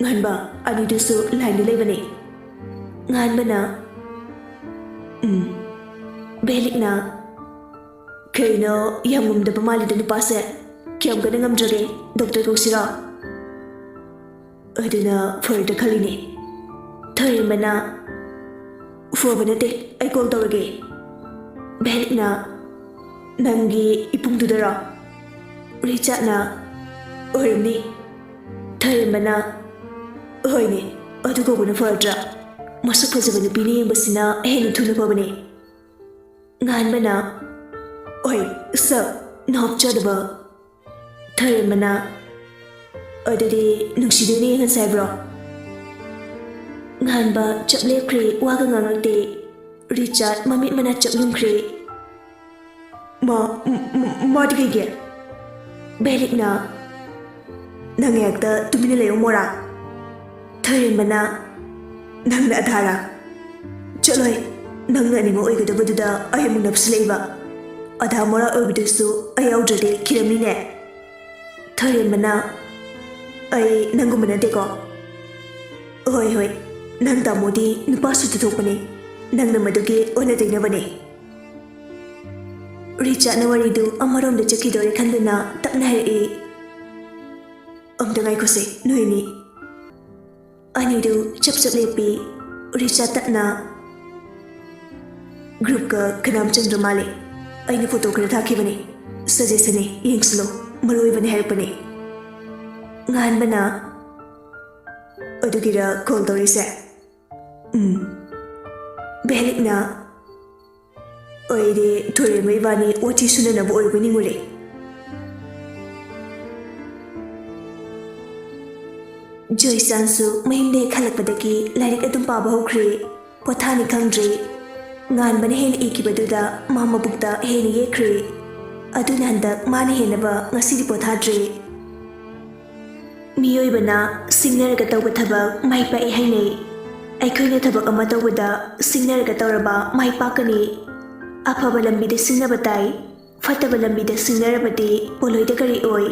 "ꯉꯥꯟꯕ, ꯑꯅꯤꯗꯨꯁꯨ ꯂꯥꯏꯟꯗ ꯂꯩꯕꯅꯦ꯫" ꯉꯥꯟꯕꯅ, "ꯎꯝ꯫" ꯕꯦꯂꯤꯛꯅ, "ꯀꯩꯅꯣ, ꯌꯥꯝ ꯉꯝꯗꯕ ꯃꯥꯜꯂꯤꯗ ꯅꯨꯄꯥꯁꯦ꯫ ꯀꯌꯥꯝ ꯀꯟꯅ ꯉꯝꯗ꯭ꯔꯒꯦ? ꯗꯣꯛꯇꯔ ꯀꯧꯁꯤꯔꯣ?" "ꯑꯗꯨꯅ ꯐꯔꯗ ꯈꯜꯂꯤꯅꯦ꯫" ꯊꯣꯏꯔꯦꯝꯕꯅ, "ꯐꯕ ꯅꯠꯇꯦ, ꯑꯩ ꯀꯣꯜ ꯇꯧꯔꯒꯦ꯫" ꯕꯦꯂꯤꯛꯅ, "ꯅꯪꯒꯤ ꯏꯄꯨꯡꯗꯨꯗꯔꯣ?" ꯔꯤꯆꯥꯔꯗꯅ, "ꯑꯣꯏꯔꯝꯅꯤ꯫" ꯊꯣꯏꯔꯦꯝꯕꯅ, "ꯍꯣꯏꯅꯦ, ꯑꯗꯨ ꯀꯧꯕꯅ ꯐꯗ꯭ꯔꯥ? ꯃꯁꯛ ꯐꯖꯕ ꯅꯨꯄꯤꯅ ꯌꯦꯡꯕꯁꯤꯅ ꯍꯦꯟꯅ ꯊꯨꯅ ꯐꯕꯅꯦ꯫" ꯉꯥꯟꯕꯅ, "ꯍꯣꯏ, ꯁꯛ ꯅꯣꯞꯆꯗꯕ꯫" ꯊꯣꯏꯔꯦꯝꯕꯅ, "ꯑꯗꯨꯗꯤ ꯅꯨꯡꯁꯤꯗꯨꯅ ꯌꯦꯡꯍꯟꯁꯦ ꯍꯥꯏꯕ꯭ꯔꯣ?" ꯉꯥꯟꯕ ꯆꯞ ꯂꯦꯞꯈ꯭ꯔꯦ, ꯋꯥꯒ ꯉꯥꯡꯂꯛꯇꯦ꯫ ꯔꯤꯆꯥꯔꯗ ꯃꯃꯤꯠ ꯃꯅꯥ ꯆꯞ ꯌꯨꯝꯈ꯭ꯔꯦ꯫ "ꯃꯥ, ꯃ-, ꯃ-, ꯃꯥꯗꯤ ꯀꯩꯒꯤ?" ꯕꯦꯂꯤꯛꯅ, ꯅꯪ ꯉꯥꯏꯍꯥꯛꯇ ꯇꯨꯃꯤꯟꯅ ꯂꯩꯔꯝꯃꯣꯔꯥ? ꯊꯣꯏꯔꯦꯝꯕꯅ, "ꯅꯪꯅ ꯑꯙꯥꯔꯥ? ꯆꯠꯂꯣꯏ, ꯅꯪꯅ ꯑꯅꯤꯃꯛ ꯑꯣꯏꯒꯗꯕꯗꯨꯗ ꯑꯩ ꯑꯃꯨꯛ ꯅꯞꯁꯤꯜꯂꯛꯏꯕ꯫ ꯑꯙꯥ ꯃꯣꯔꯥ ꯑꯣꯏꯕꯗꯨꯁꯨ ꯑꯩ ꯌꯥꯎꯗ꯭ꯔꯗꯤ ꯈꯤꯔꯝꯅꯤꯅꯦ꯫" ꯊꯣꯏꯔꯦꯝꯕꯅ, "ꯑꯩ ꯅꯪꯒꯨꯝꯕ ꯅꯠꯇꯦꯀꯣ꯫ ꯍꯣꯏ, ꯍꯣꯏ, ꯅꯪ ꯇꯥꯃꯣꯗꯤ ꯅꯨꯄꯥ ꯁꯨꯠꯇ ꯊꯣꯛꯄꯅꯤ꯫ ꯅꯪꯅ ꯃꯗꯨꯒꯤ ꯑꯣꯟꯅ ꯇꯩꯅꯕꯅꯤ꯫" ꯔꯤꯆꯥꯔꯗꯅ ꯋꯥꯔꯤꯗꯨ ꯑꯃꯔꯣꯝꯗ ꯆꯠꯈꯤꯗꯣꯔꯦ ꯈꯟꯗꯨꯅ ꯇꯞꯅ ꯍꯥꯏꯔꯛꯏ, "ꯑꯝꯇ ꯉꯥꯏꯈꯣꯁꯦ, ꯅꯣꯏ ꯑꯅꯤ꯫" ꯑꯅꯤꯗꯨ ꯆꯞ ꯆꯞ ꯂꯦꯞꯄꯤ꯫ ꯔꯤꯆꯥꯔꯗ ꯇꯞꯅ, "ꯒ꯭ꯔꯨꯞꯀ ꯀꯅꯥꯝ ꯆꯪꯗ꯭ꯔ ꯃꯥꯜꯂꯦ꯫ ꯑꯩꯅ ꯐꯣꯇꯣ ꯈꯔ ꯊꯥꯈꯤꯕꯅꯦ꯫ ꯁꯖꯦꯁꯟꯅꯦ, ꯌꯦꯡꯁꯤꯜꯂꯣ꯫ ꯃꯔꯨ ꯑꯣꯏꯕꯅꯦ ꯍꯥꯏꯔꯛꯄꯅꯦ꯫" ꯉꯥꯟꯕꯅ, "ꯑꯗꯨꯒꯤꯔ ꯀꯣꯜ ꯇꯧꯔꯤꯁꯦ?" "ꯎꯝ꯫" ꯕꯦꯂꯤꯛꯅ, "ꯑꯩꯗꯤ ꯊꯣꯏꯔꯦꯝꯕ ꯏꯕꯥꯅꯤ ꯋꯥꯊꯤ ꯁꯨꯅꯅꯕ ꯑꯣꯏꯔꯕꯣꯏ ꯅꯤꯡꯉꯨꯔꯦ꯫" ꯖꯣꯏꯆꯥꯟꯁꯨ ꯃꯌꯨꯝꯗ ꯍꯦꯛ ꯍꯜꯂꯛꯄꯗꯒꯤ ꯂꯥꯏꯔꯤꯛ ꯑꯗꯨꯝ ꯄꯥꯕ ꯍꯧꯈ꯭ꯔꯦ꯫ ꯄꯣꯊꯥꯅꯤ ꯈꯪꯗ꯭ꯔꯦ꯫ ꯉꯥꯟꯕꯅ ꯍꯦꯟꯅ ꯏꯈꯤꯕꯗꯨꯗ ꯃꯥ ꯃꯕꯨꯛꯇ ꯍꯦꯟꯅ ꯌꯦꯛꯈ꯭ꯔꯦ꯫ ꯑꯗꯨꯅ ꯍꯟꯗꯛ ꯃꯥꯅ ꯍꯦꯟꯅꯕ ꯉꯁꯤꯗꯤ ꯄꯣꯊꯥꯗ꯭ꯔꯦ꯫ ꯃꯤꯑꯣꯏꯕꯅ ꯁꯤꯡꯅꯔꯒ ꯇꯧꯕ ꯊꯕꯛ ꯃꯥꯏ ꯄꯥꯛꯏ ꯍꯥꯏꯅꯩ꯫ ꯑꯩꯈꯣꯏꯅ ꯊꯕꯛ ꯑꯃ ꯇꯧꯕꯗ ꯁꯤꯡꯅꯔꯒ ꯇꯧꯔꯕ ꯃꯥꯏ ꯄꯥꯛꯀꯅꯤ꯫ ꯑꯐꯕ ꯂꯝꯕꯤꯗ ꯁꯤꯡꯅꯕ ꯇꯥꯏ꯫ ꯐꯠꯇꯕ ꯂꯝꯕꯤꯗ ꯁꯤꯡꯅꯔꯕꯗꯤ ꯄꯣꯠꯂꯣꯏꯗ ꯀꯔꯤ ꯑꯣꯏ?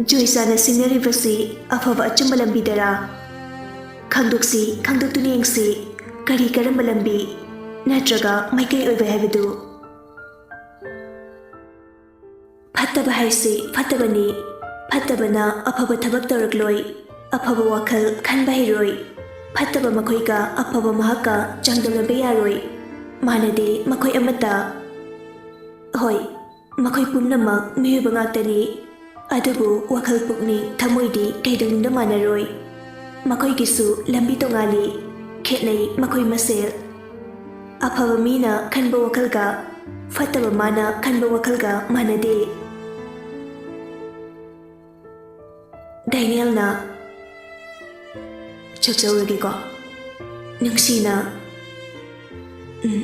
ꯖꯣꯏꯆꯥꯅ ꯁꯤꯡꯅꯔꯤꯕꯁꯤ ꯑꯐꯕ ꯑꯆꯨꯝꯕ ꯂꯝꯕꯤꯗꯔꯥ? ꯈꯪꯗꯣꯛꯁꯤ, ꯈꯪꯗꯣꯛꯇꯨꯅ ꯌꯦꯡꯁꯤ, ꯀꯔꯤ ꯀꯔꯝꯕ ꯂꯝꯕꯤ ꯅꯠꯇ꯭ꯔꯒ ꯃꯥꯏꯀꯩ ꯑꯣꯏꯕ ꯍꯥꯏꯕꯗꯨ꯫ ꯐꯠꯇꯕ ꯍꯥꯏꯁꯤ ꯐꯠꯇꯕꯅꯤ꯫ ꯐꯠꯇꯕꯅ ꯑꯐꯕ ꯊꯕꯛ ꯇꯧꯔꯛꯂꯣꯏ, ꯑꯐꯕ ꯋꯥꯈꯜ ꯈꯟꯕ ꯍꯩꯔꯣꯏ꯫ ꯐꯠꯇꯕ ꯃꯈꯣꯏꯒ ꯑꯐꯕ ꯃꯍꯥꯛꯀ ꯆꯥꯡꯗꯝꯅꯕ ꯌꯥꯔꯣꯏ꯫ ꯃꯥꯟꯅꯗꯦ ꯃꯈꯣꯏ ꯑꯃꯠꯇ꯫ ꯍꯣꯏ, ꯃꯈꯣꯏ ꯄꯨꯝꯅꯃꯛ ꯃꯤꯑꯣꯏꯕ ꯉꯥꯛꯇꯅꯤ, ꯑꯗꯨꯕꯨ ꯋꯥꯈꯜ, ꯄꯨꯛꯅꯤꯡ, ꯊꯃꯣꯏꯗꯤ ꯀꯩꯗꯧꯅꯨꯡꯗ ꯃꯥꯟꯅꯔꯣꯏ꯫ ꯃꯈꯣꯏꯒꯤꯁꯨ ꯂꯝꯕꯤ ꯇꯣꯉꯥꯜꯂꯤ, ꯈꯦꯠꯅꯩ ꯃꯈꯣꯏ ꯃꯁꯦꯜ꯫ ꯑꯐꯕ ꯃꯤꯅ ꯈꯟꯕ ꯋꯥꯈꯜꯒ ꯐꯠꯇꯕ ꯃꯥꯅ ꯈꯟꯕ ꯋꯥꯈꯜꯒ ꯃꯥꯟꯅꯗꯦ꯫" ꯗꯦꯅꯤꯌꯦꯜꯅ, "ꯆꯥꯛꯆꯧꯔꯒꯦꯀꯣ, ꯅꯨꯡꯁꯤꯅ꯫" "ꯎꯝ,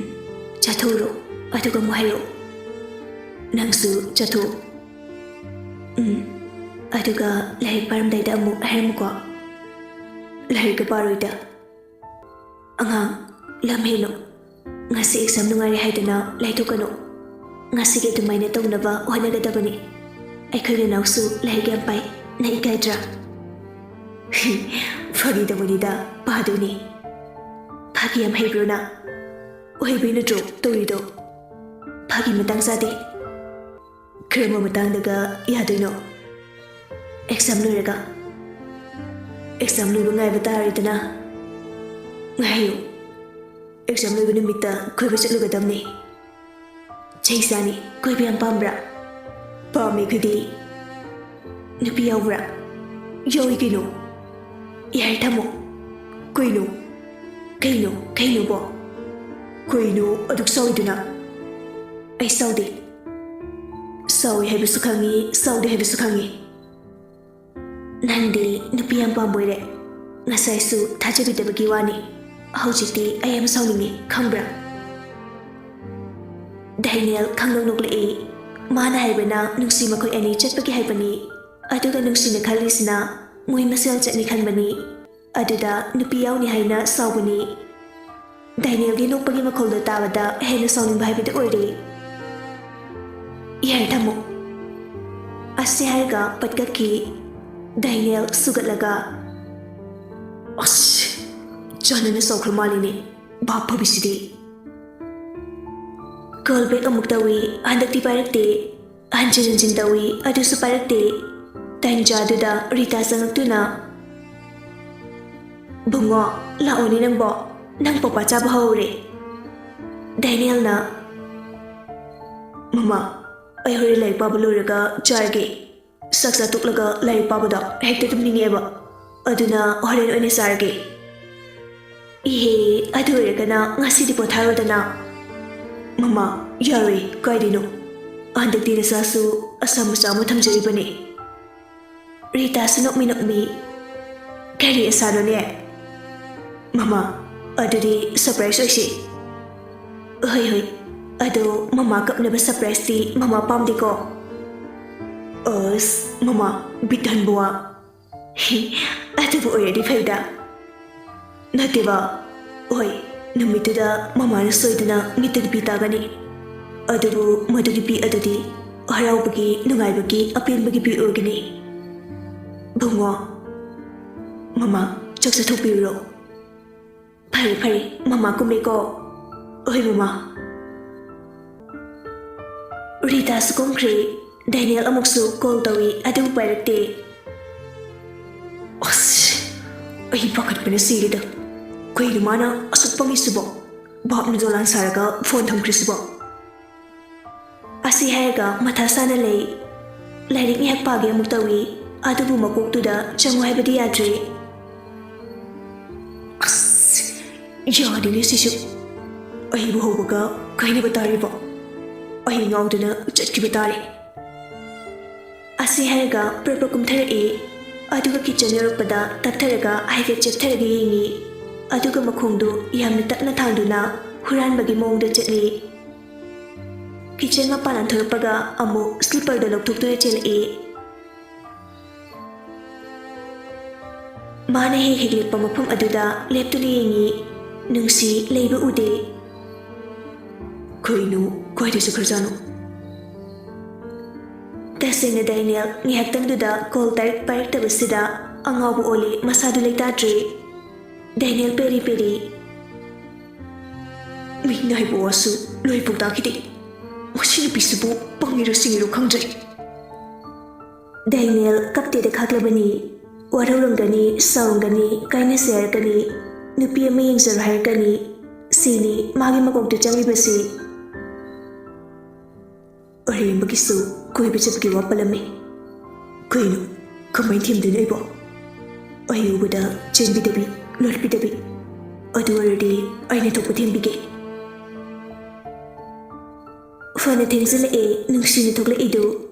ꯆꯥꯊꯣꯛꯎꯔꯣ, ꯑꯗꯨꯒ ꯑꯃꯨꯛ ꯍꯥꯏꯔꯛꯑꯣ꯫" "ꯅꯪꯁꯨ ꯆꯥꯊꯣꯛ꯫" "ꯎꯝ, ꯑꯗꯨꯒ ꯂꯥꯏꯔꯤꯛ ꯄꯥꯔꯝꯗꯥꯏꯗ ꯑꯃꯨꯛ ꯍꯥꯏꯔꯝꯃꯨꯀꯣ꯫ ꯂꯥꯏꯔꯤꯛꯀ ꯄꯥꯔꯣꯏꯗ꯫ ꯑꯉꯥꯡ, ꯂꯝ ꯍꯦꯜꯂꯨ꯫ ꯉꯁꯤ exam ꯅꯨꯡꯉꯥꯏꯔꯦ ꯍꯥꯏꯗꯨꯅ ꯂꯩꯊꯣꯛꯀꯅꯨ꯫ ꯉꯁꯤꯒꯤ ꯑꯗꯨꯃꯥꯏꯅ ꯇꯧꯅꯕ ꯍꯣꯠꯅꯒꯗꯕꯅꯤ꯫ ꯑꯩꯈꯣꯏ ꯅꯅꯥꯎꯁꯨ ꯂꯥꯏꯔꯤꯛ ꯌꯥꯝ ꯄꯥꯏ, ꯅꯪ ꯏꯀꯥꯏꯗ꯭ꯔꯥ? ꯐꯥꯒꯤ ꯇꯧꯕꯅꯤꯗ, ꯄꯥꯗꯣꯏꯅꯤ꯫ ꯐꯥꯒꯤ ꯌꯥꯝ ꯍꯩꯕ꯭ꯔꯣ ꯅꯪ? ꯑꯣꯏꯕꯩ ꯅꯠꯇ꯭ꯔꯣ ꯇꯧꯔꯤꯗꯣ? ꯐꯥꯒꯤ ꯃꯇꯥꯡ ꯆꯥꯗꯦ꯫ ꯀꯔꯝꯕ ꯃꯇꯥꯡꯗꯒ ꯌꯥꯗꯣꯏꯅꯣ? Exam ꯂꯣꯏꯔꯒ꯫ Exam ꯂꯣꯏꯕ ꯉꯥꯏꯕ ꯇꯥꯔꯦꯗꯅ꯫ ꯉꯥꯏꯌꯨ, exam ꯂꯣꯏꯕ ꯅꯨꯃꯤꯠꯇ ꯀꯣꯏꯕ ꯆꯠꯂꯨꯒꯗꯕꯅꯤ꯫ ꯆꯍꯤ ꯆꯥꯅꯤ, ꯀꯣꯏꯕ ꯌꯥꯝ ꯄꯥꯝꯕ꯭ꯔꯥ? ꯄꯥꯝꯃꯦ ꯑꯩꯈꯣꯏꯗꯤ꯫ ꯅꯨꯄꯤ ꯌꯥꯎꯕ꯭ꯔꯥ? ꯌꯥꯎꯏ ꯀꯩꯅꯣ꯫ ꯌꯥꯔꯦ ꯊꯝꯃꯣ꯫ ꯀꯩꯅꯣ? ꯀꯩꯅꯣ? ꯀꯩꯅꯣꯕꯣ? ꯀꯩꯅꯣ ꯑꯗꯨꯛ ꯁꯥꯎꯏꯗꯨꯅ? ꯑꯩ ꯁꯥꯎꯗꯦ꯫ ꯁꯥꯎꯏ ꯍꯥꯏꯕꯁꯨ ꯈꯪꯉꯤ, ꯁꯥꯎꯗꯦ ꯍꯥꯏꯕꯁꯨ ꯈꯪꯉꯤ꯫ ꯅꯪꯗꯤ ꯅꯨꯄꯤ ꯌꯥꯝ ꯄꯥꯝꯕꯣꯏꯔꯦ꯫ ꯉꯁꯥꯏꯁꯨ ꯊꯥꯖꯕꯤꯗꯕꯒꯤ ꯋꯥꯅꯤ꯫ ꯍꯧꯖꯤꯛꯇꯤ ꯑꯩ ꯌꯥꯝ ꯁꯥꯎꯅꯤꯡꯉꯤ, ꯈꯪꯕ꯭ꯔꯥ? ꯗꯥꯏꯅꯦꯜ ꯈꯪꯅꯣꯛ ꯅꯣꯛꯂꯛꯏ꯫ ꯃꯥꯅ ꯍꯥꯏꯕꯅ ꯅꯨꯡꯁꯤ ꯃꯈꯣꯏ ꯑꯅꯤ ꯆꯠꯄꯒꯤ ꯍꯥꯏꯕꯅꯤ꯫ ꯑꯗꯨꯒ ꯅꯨꯡꯁꯤꯅ ꯈꯜꯂꯤꯁꯤꯅ ꯃꯣꯏ ꯃꯁꯦꯜ ꯆꯠꯅꯤ ꯈꯟꯕꯅꯤ꯫ ꯑꯗꯨꯗ ꯅꯨꯄꯤ ꯌꯥꯎꯅꯤ ꯍꯥꯏꯅ ꯁꯥꯎꯕꯅꯤ꯫ ꯗꯥꯏꯅꯦꯜꯒꯤ ꯅꯣꯛꯄꯒꯤ ꯃꯈꯣꯜꯗꯣ ꯇꯥꯕꯗ ꯍꯦꯟꯅ ꯁꯥꯎꯅꯤꯡꯕ ꯍꯥꯏꯕꯗꯨ ꯑꯣꯏꯔꯦ꯫ ꯌꯥꯔꯦ ꯊꯝꯃꯣ꯫ ꯑꯁꯤ ꯍꯥꯏꯔꯒ ꯄꯠꯀꯛꯈꯤ꯫ ꯗꯥꯏꯅꯦꯜ ꯁꯨꯒꯠꯂꯒ, ꯑꯁ, ꯆꯥꯟꯅꯅ ꯁꯥꯎꯈ꯭ꯔ ꯃꯥꯜꯂꯤꯅꯦ, ꯚꯥꯞ ꯐꯕꯤꯁꯤꯗꯤ꯫ Call back ꯑꯃꯨꯛ ꯇꯧꯏ, ꯍꯟꯗꯛꯇꯤ ꯄꯥꯏꯔꯛꯇꯦ꯫ ꯍꯟꯖꯤꯟ ꯍꯟꯖꯤꯟ ꯇꯧꯏ, ꯑꯗꯨꯁꯨ ꯄꯥꯏꯔꯛꯇꯦ꯫ ꯇꯟꯖꯥꯗꯨꯗ ꯔꯤꯇꯥ ꯆꯪꯉꯛꯇꯨꯅ, "ꯕꯨꯡꯉꯣ, ꯂꯥꯛꯑꯣꯅꯦ ꯅꯪꯕꯣ, ꯅꯪ ꯄꯄꯥ ꯆꯥꯕ ꯍꯧꯔꯦ꯫" ꯗꯥꯏꯅꯦꯜꯅ, "ꯃꯃꯥ, ꯑꯩ ꯍꯣꯔꯦꯟ ꯂꯥꯏꯔꯤꯛ ꯄꯥꯕ ꯂꯣꯏꯔꯒ ꯆꯥꯔꯒꯦ꯫ ꯆꯥꯛ ꯆꯥ ꯇꯣꯛꯂꯒ ꯂꯥꯏꯔꯤꯛ ꯄꯥꯕꯗꯣ ꯍꯦꯛꯇ ꯇꯨꯝꯅꯤꯡꯉꯦꯕ꯫ ꯑꯗꯨꯅ ꯍꯣꯔꯦꯟ ꯑꯣꯏꯅ ꯆꯥꯔꯒꯦ꯫" "ꯏꯍꯦ, ꯑꯗꯨ ꯑꯣꯏꯔꯒꯅ ꯉꯁꯤꯗꯤ ꯄꯣꯊꯥꯔꯣꯗꯅ꯫" "ꯃꯃꯥ, ꯌꯥꯔꯣꯏ, ꯀꯥꯏꯗꯩꯅꯣ? ꯍꯟꯗꯛꯇꯤ ꯅꯆꯥꯁꯨ ꯑꯁꯥ ꯃꯆꯥ ꯑꯃ ꯊꯝꯖꯔꯤꯕꯅꯦ꯫" ꯔꯤꯇꯥꯁꯨ ꯅꯣꯛꯃꯤ ꯅꯣꯛꯃꯤ, "ꯀꯔꯤ ꯑꯁꯥꯅꯣꯅꯦ?" "ꯃꯃꯥ, ꯑꯗꯨꯗꯤ surprise ꯑꯣꯏꯁꯤ꯫" "ꯍꯣꯏ, ꯍꯣꯏ, ꯑꯗꯣ ꯃꯃꯥ ꯀꯞꯅꯕ surpriseꯇꯤ ꯃꯃꯥ ꯄꯥꯝꯗꯦꯀꯣ?" ꯑꯁ, ꯃꯃꯥ, ꯕꯤꯠ ꯍꯟꯕ ꯋꯥ꯫ ꯑꯗꯨꯕꯨ ꯑꯣꯏꯔꯗꯤ ꯐꯩꯗ꯫ ꯅꯠꯇꯦꯕ, ꯍꯣꯏ, ꯅꯨꯃꯤꯠꯇꯨꯗ ꯃꯃꯥꯅ ꯁꯣꯏꯗꯅ ꯃꯤꯠꯇꯒꯤ ꯄꯤ ꯇꯥꯒꯅꯤ꯫ ꯑꯗꯨꯕꯨ ꯃꯗꯨꯒꯤ ꯄꯤ ꯑꯗꯨꯗꯤ ꯍꯔꯥꯎꯕꯒꯤ, ꯅꯨꯡꯉꯥꯏꯕꯒꯤ, ꯑꯄꯦꯟꯕꯒꯤ ꯄꯤ ꯑꯣꯏꯒꯅꯤ꯫ ꯕꯨꯡꯉꯣ, ꯃꯃꯥ, ꯆꯥꯛ ꯆꯥꯊꯣꯛꯄꯤꯔꯨꯔꯣ꯫ ꯐꯔꯦ, ꯐꯔꯦ, ꯃꯃꯥ ꯀꯨꯝꯃꯦꯀꯣ꯫ ꯍꯣꯏ, ꯃꯃꯥ꯫ ꯔꯤꯇꯥꯁꯨ ꯀꯨꯝꯈ꯭ꯔꯦ꯫ ꯗꯦꯅꯤꯌꯦꯜ ꯑꯃꯨꯛꯁꯨ ꯀꯣꯜ ꯇꯧꯏ, ꯑꯗꯨꯕꯨ ꯄꯥꯏꯔꯛꯇꯦ꯫ ꯑꯁ, ꯑꯩ ꯄꯥꯈꯠꯄꯅ ꯁꯤꯔꯦꯗ꯫ ꯀꯩꯅꯣ ꯃꯥꯅ ꯑꯁꯨꯛ ꯄꯪꯉꯤꯁꯤꯕꯣ? ꯚꯥꯞꯅ ꯗꯣꯂꯥꯟ ꯁꯥꯔꯒ ꯐꯣꯟ ꯊꯝꯈ꯭ꯔꯤꯁꯤꯕꯣ? ꯑꯁꯤ ꯍꯥꯏꯔꯒ ꯃꯊꯥ ꯁꯥꯅ ꯂꯩ꯫ ꯂꯥꯏꯔꯤꯛ ꯉꯥꯏꯍꯥꯛ ꯄꯥꯒꯦ ꯑꯃꯨꯛ ꯇꯧꯏ, ꯑꯗꯨꯕꯨ ꯃꯀꯣꯛꯇꯨꯗ ꯆꯪꯉꯨ ꯍꯥꯏꯕꯗꯤ ꯌꯥꯗ꯭ꯔꯦ꯫ ꯑꯁ, ꯌꯥꯗꯦꯅꯦ ꯁꯤꯁꯨ꯫ ꯑꯩꯕꯨ ꯍꯧꯕꯒ ꯀꯥꯏꯅꯕ ꯇꯥꯔꯤꯕꯣ? ꯑꯩ ꯉꯥꯎꯗꯅ ꯆꯠꯈꯤꯕ ꯇꯥꯔꯦ꯫ ꯑꯁꯤ ꯍꯥꯏꯔꯒ ꯄ꯭ꯔꯞ ꯄ꯭ꯔꯞ ꯀꯨꯝꯊꯔꯛꯏ꯫ ꯑꯗꯨꯒ ꯀꯤꯠꯆꯟ ꯌꯧꯔꯛꯄꯗ ꯇꯞꯊꯔꯒ ꯍꯥꯏꯐꯦꯠ ꯆꯦꯞꯊꯔꯒ ꯌꯦꯡꯉꯤ꯫ ꯑꯗꯨꯒ ꯃꯈꯣꯡꯗꯨ ꯌꯥꯝꯅ ꯇꯞꯅ ꯊꯥꯡꯗꯨꯅ ꯍꯨꯔꯥꯟꯕꯒꯤ ꯃꯑꯣꯡꯗ ꯆꯠꯂꯤ꯫ ꯀꯤꯠꯆꯟ ꯃꯄꯥꯟ ꯂꯥꯟꯊꯣꯔꯛꯄꯒ ꯑꯃꯨꯛ ꯁ꯭ꯂꯤꯞꯄꯔꯗꯣ ꯂꯧꯊꯣꯛꯇꯨꯅ ꯆꯦꯜꯂꯛꯏ꯫ ꯃꯥꯅ ꯍꯦꯛ ꯍꯦꯛ ꯂꯦꯞꯄ ꯃꯐꯝ ꯑꯗꯨꯗ ꯂꯦꯞꯇꯨꯅ ꯌꯦꯡꯉꯤ꯫ ꯅꯨꯡꯁꯤ ꯂꯩꯕ ꯎꯗꯦ꯫ ꯀꯩꯅꯣ, ꯀꯥꯏꯗ ꯆꯠꯈ꯭ꯔꯖꯥꯠꯅꯣ? ꯇꯁꯦꯡꯅ ꯗꯦꯅꯤꯌꯦꯜ ꯉꯥꯏꯍꯥꯛꯇꯪꯗꯨꯗ ꯀꯣꯜ ꯇꯥꯔꯛ ꯄꯥꯏꯔꯛꯇꯕꯁꯤꯗ ꯑꯉꯥꯎꯕ ꯑꯣꯜꯂꯦ, ꯃꯁꯥꯗꯨ ꯂꯩꯇꯥꯗ꯭ꯔꯦ꯫ ꯗꯦꯅꯤꯌꯦꯜ ꯄꯦꯔꯤ ꯄꯦꯔꯤ꯫ ꯃꯤꯅ ꯍꯥꯏꯕ ꯋꯥꯁꯨ ꯂꯣꯏꯐꯥꯎ ꯇꯥꯈꯤꯗꯦ꯫ ꯃꯁꯤ ꯅꯨꯄꯤꯁꯤꯕꯨ ꯄꯪꯉꯤꯔꯣ ꯁꯤꯡꯉꯤꯔꯣ ꯈꯪꯗ꯭ꯔꯦ꯫ ꯗꯦꯅꯤꯌꯦꯜ ꯀꯞꯇꯦꯗ ꯈꯥꯛꯂꯕꯅꯤ꯫ ꯋꯥꯔꯧꯔꯝꯒꯅꯤ, ꯁꯥꯎꯔꯝꯒꯅꯤ, ꯀꯥꯏꯅꯁꯦ ꯍꯥꯏꯔꯛꯀꯅꯤ, ꯅꯨꯄꯤ ꯑꯃ ꯌꯦꯡꯖꯔꯣ ꯍꯥꯏꯔꯛꯀꯅꯤ꯫ ꯁꯤꯅꯤ ꯃꯥꯒꯤ ꯃꯀꯣꯛꯇ ꯆꯪꯂꯤꯕꯁꯤ꯫ ꯑꯔꯦꯝꯕꯒꯤꯁꯨ ꯀꯣꯏꯕ ꯆꯠꯄꯒꯤ ꯋꯥ ꯄꯜꯂꯝꯃꯤ꯫ ꯀꯩꯅꯣ, ꯀꯃꯥꯏꯅ ꯊꯦꯝꯗꯣꯏꯅꯣ ꯑꯩꯕꯣ? ꯑꯩ ꯎꯕꯗ ꯆꯦꯟꯕꯤꯗꯕꯤ, ꯂꯣꯠꯄꯤꯗꯕꯤ꯫ ꯑꯗꯨ ꯑꯣꯏꯔꯗꯤ ꯑꯩꯅ ꯊꯣꯛꯄ ꯊꯦꯝꯕꯤꯒꯦ꯫ ꯐꯅ ꯊꯦꯡꯖꯤꯜꯂꯛꯑꯦ ꯅꯨꯡꯁꯤꯅ ꯊꯣꯛꯂꯛꯏꯗꯨ꯫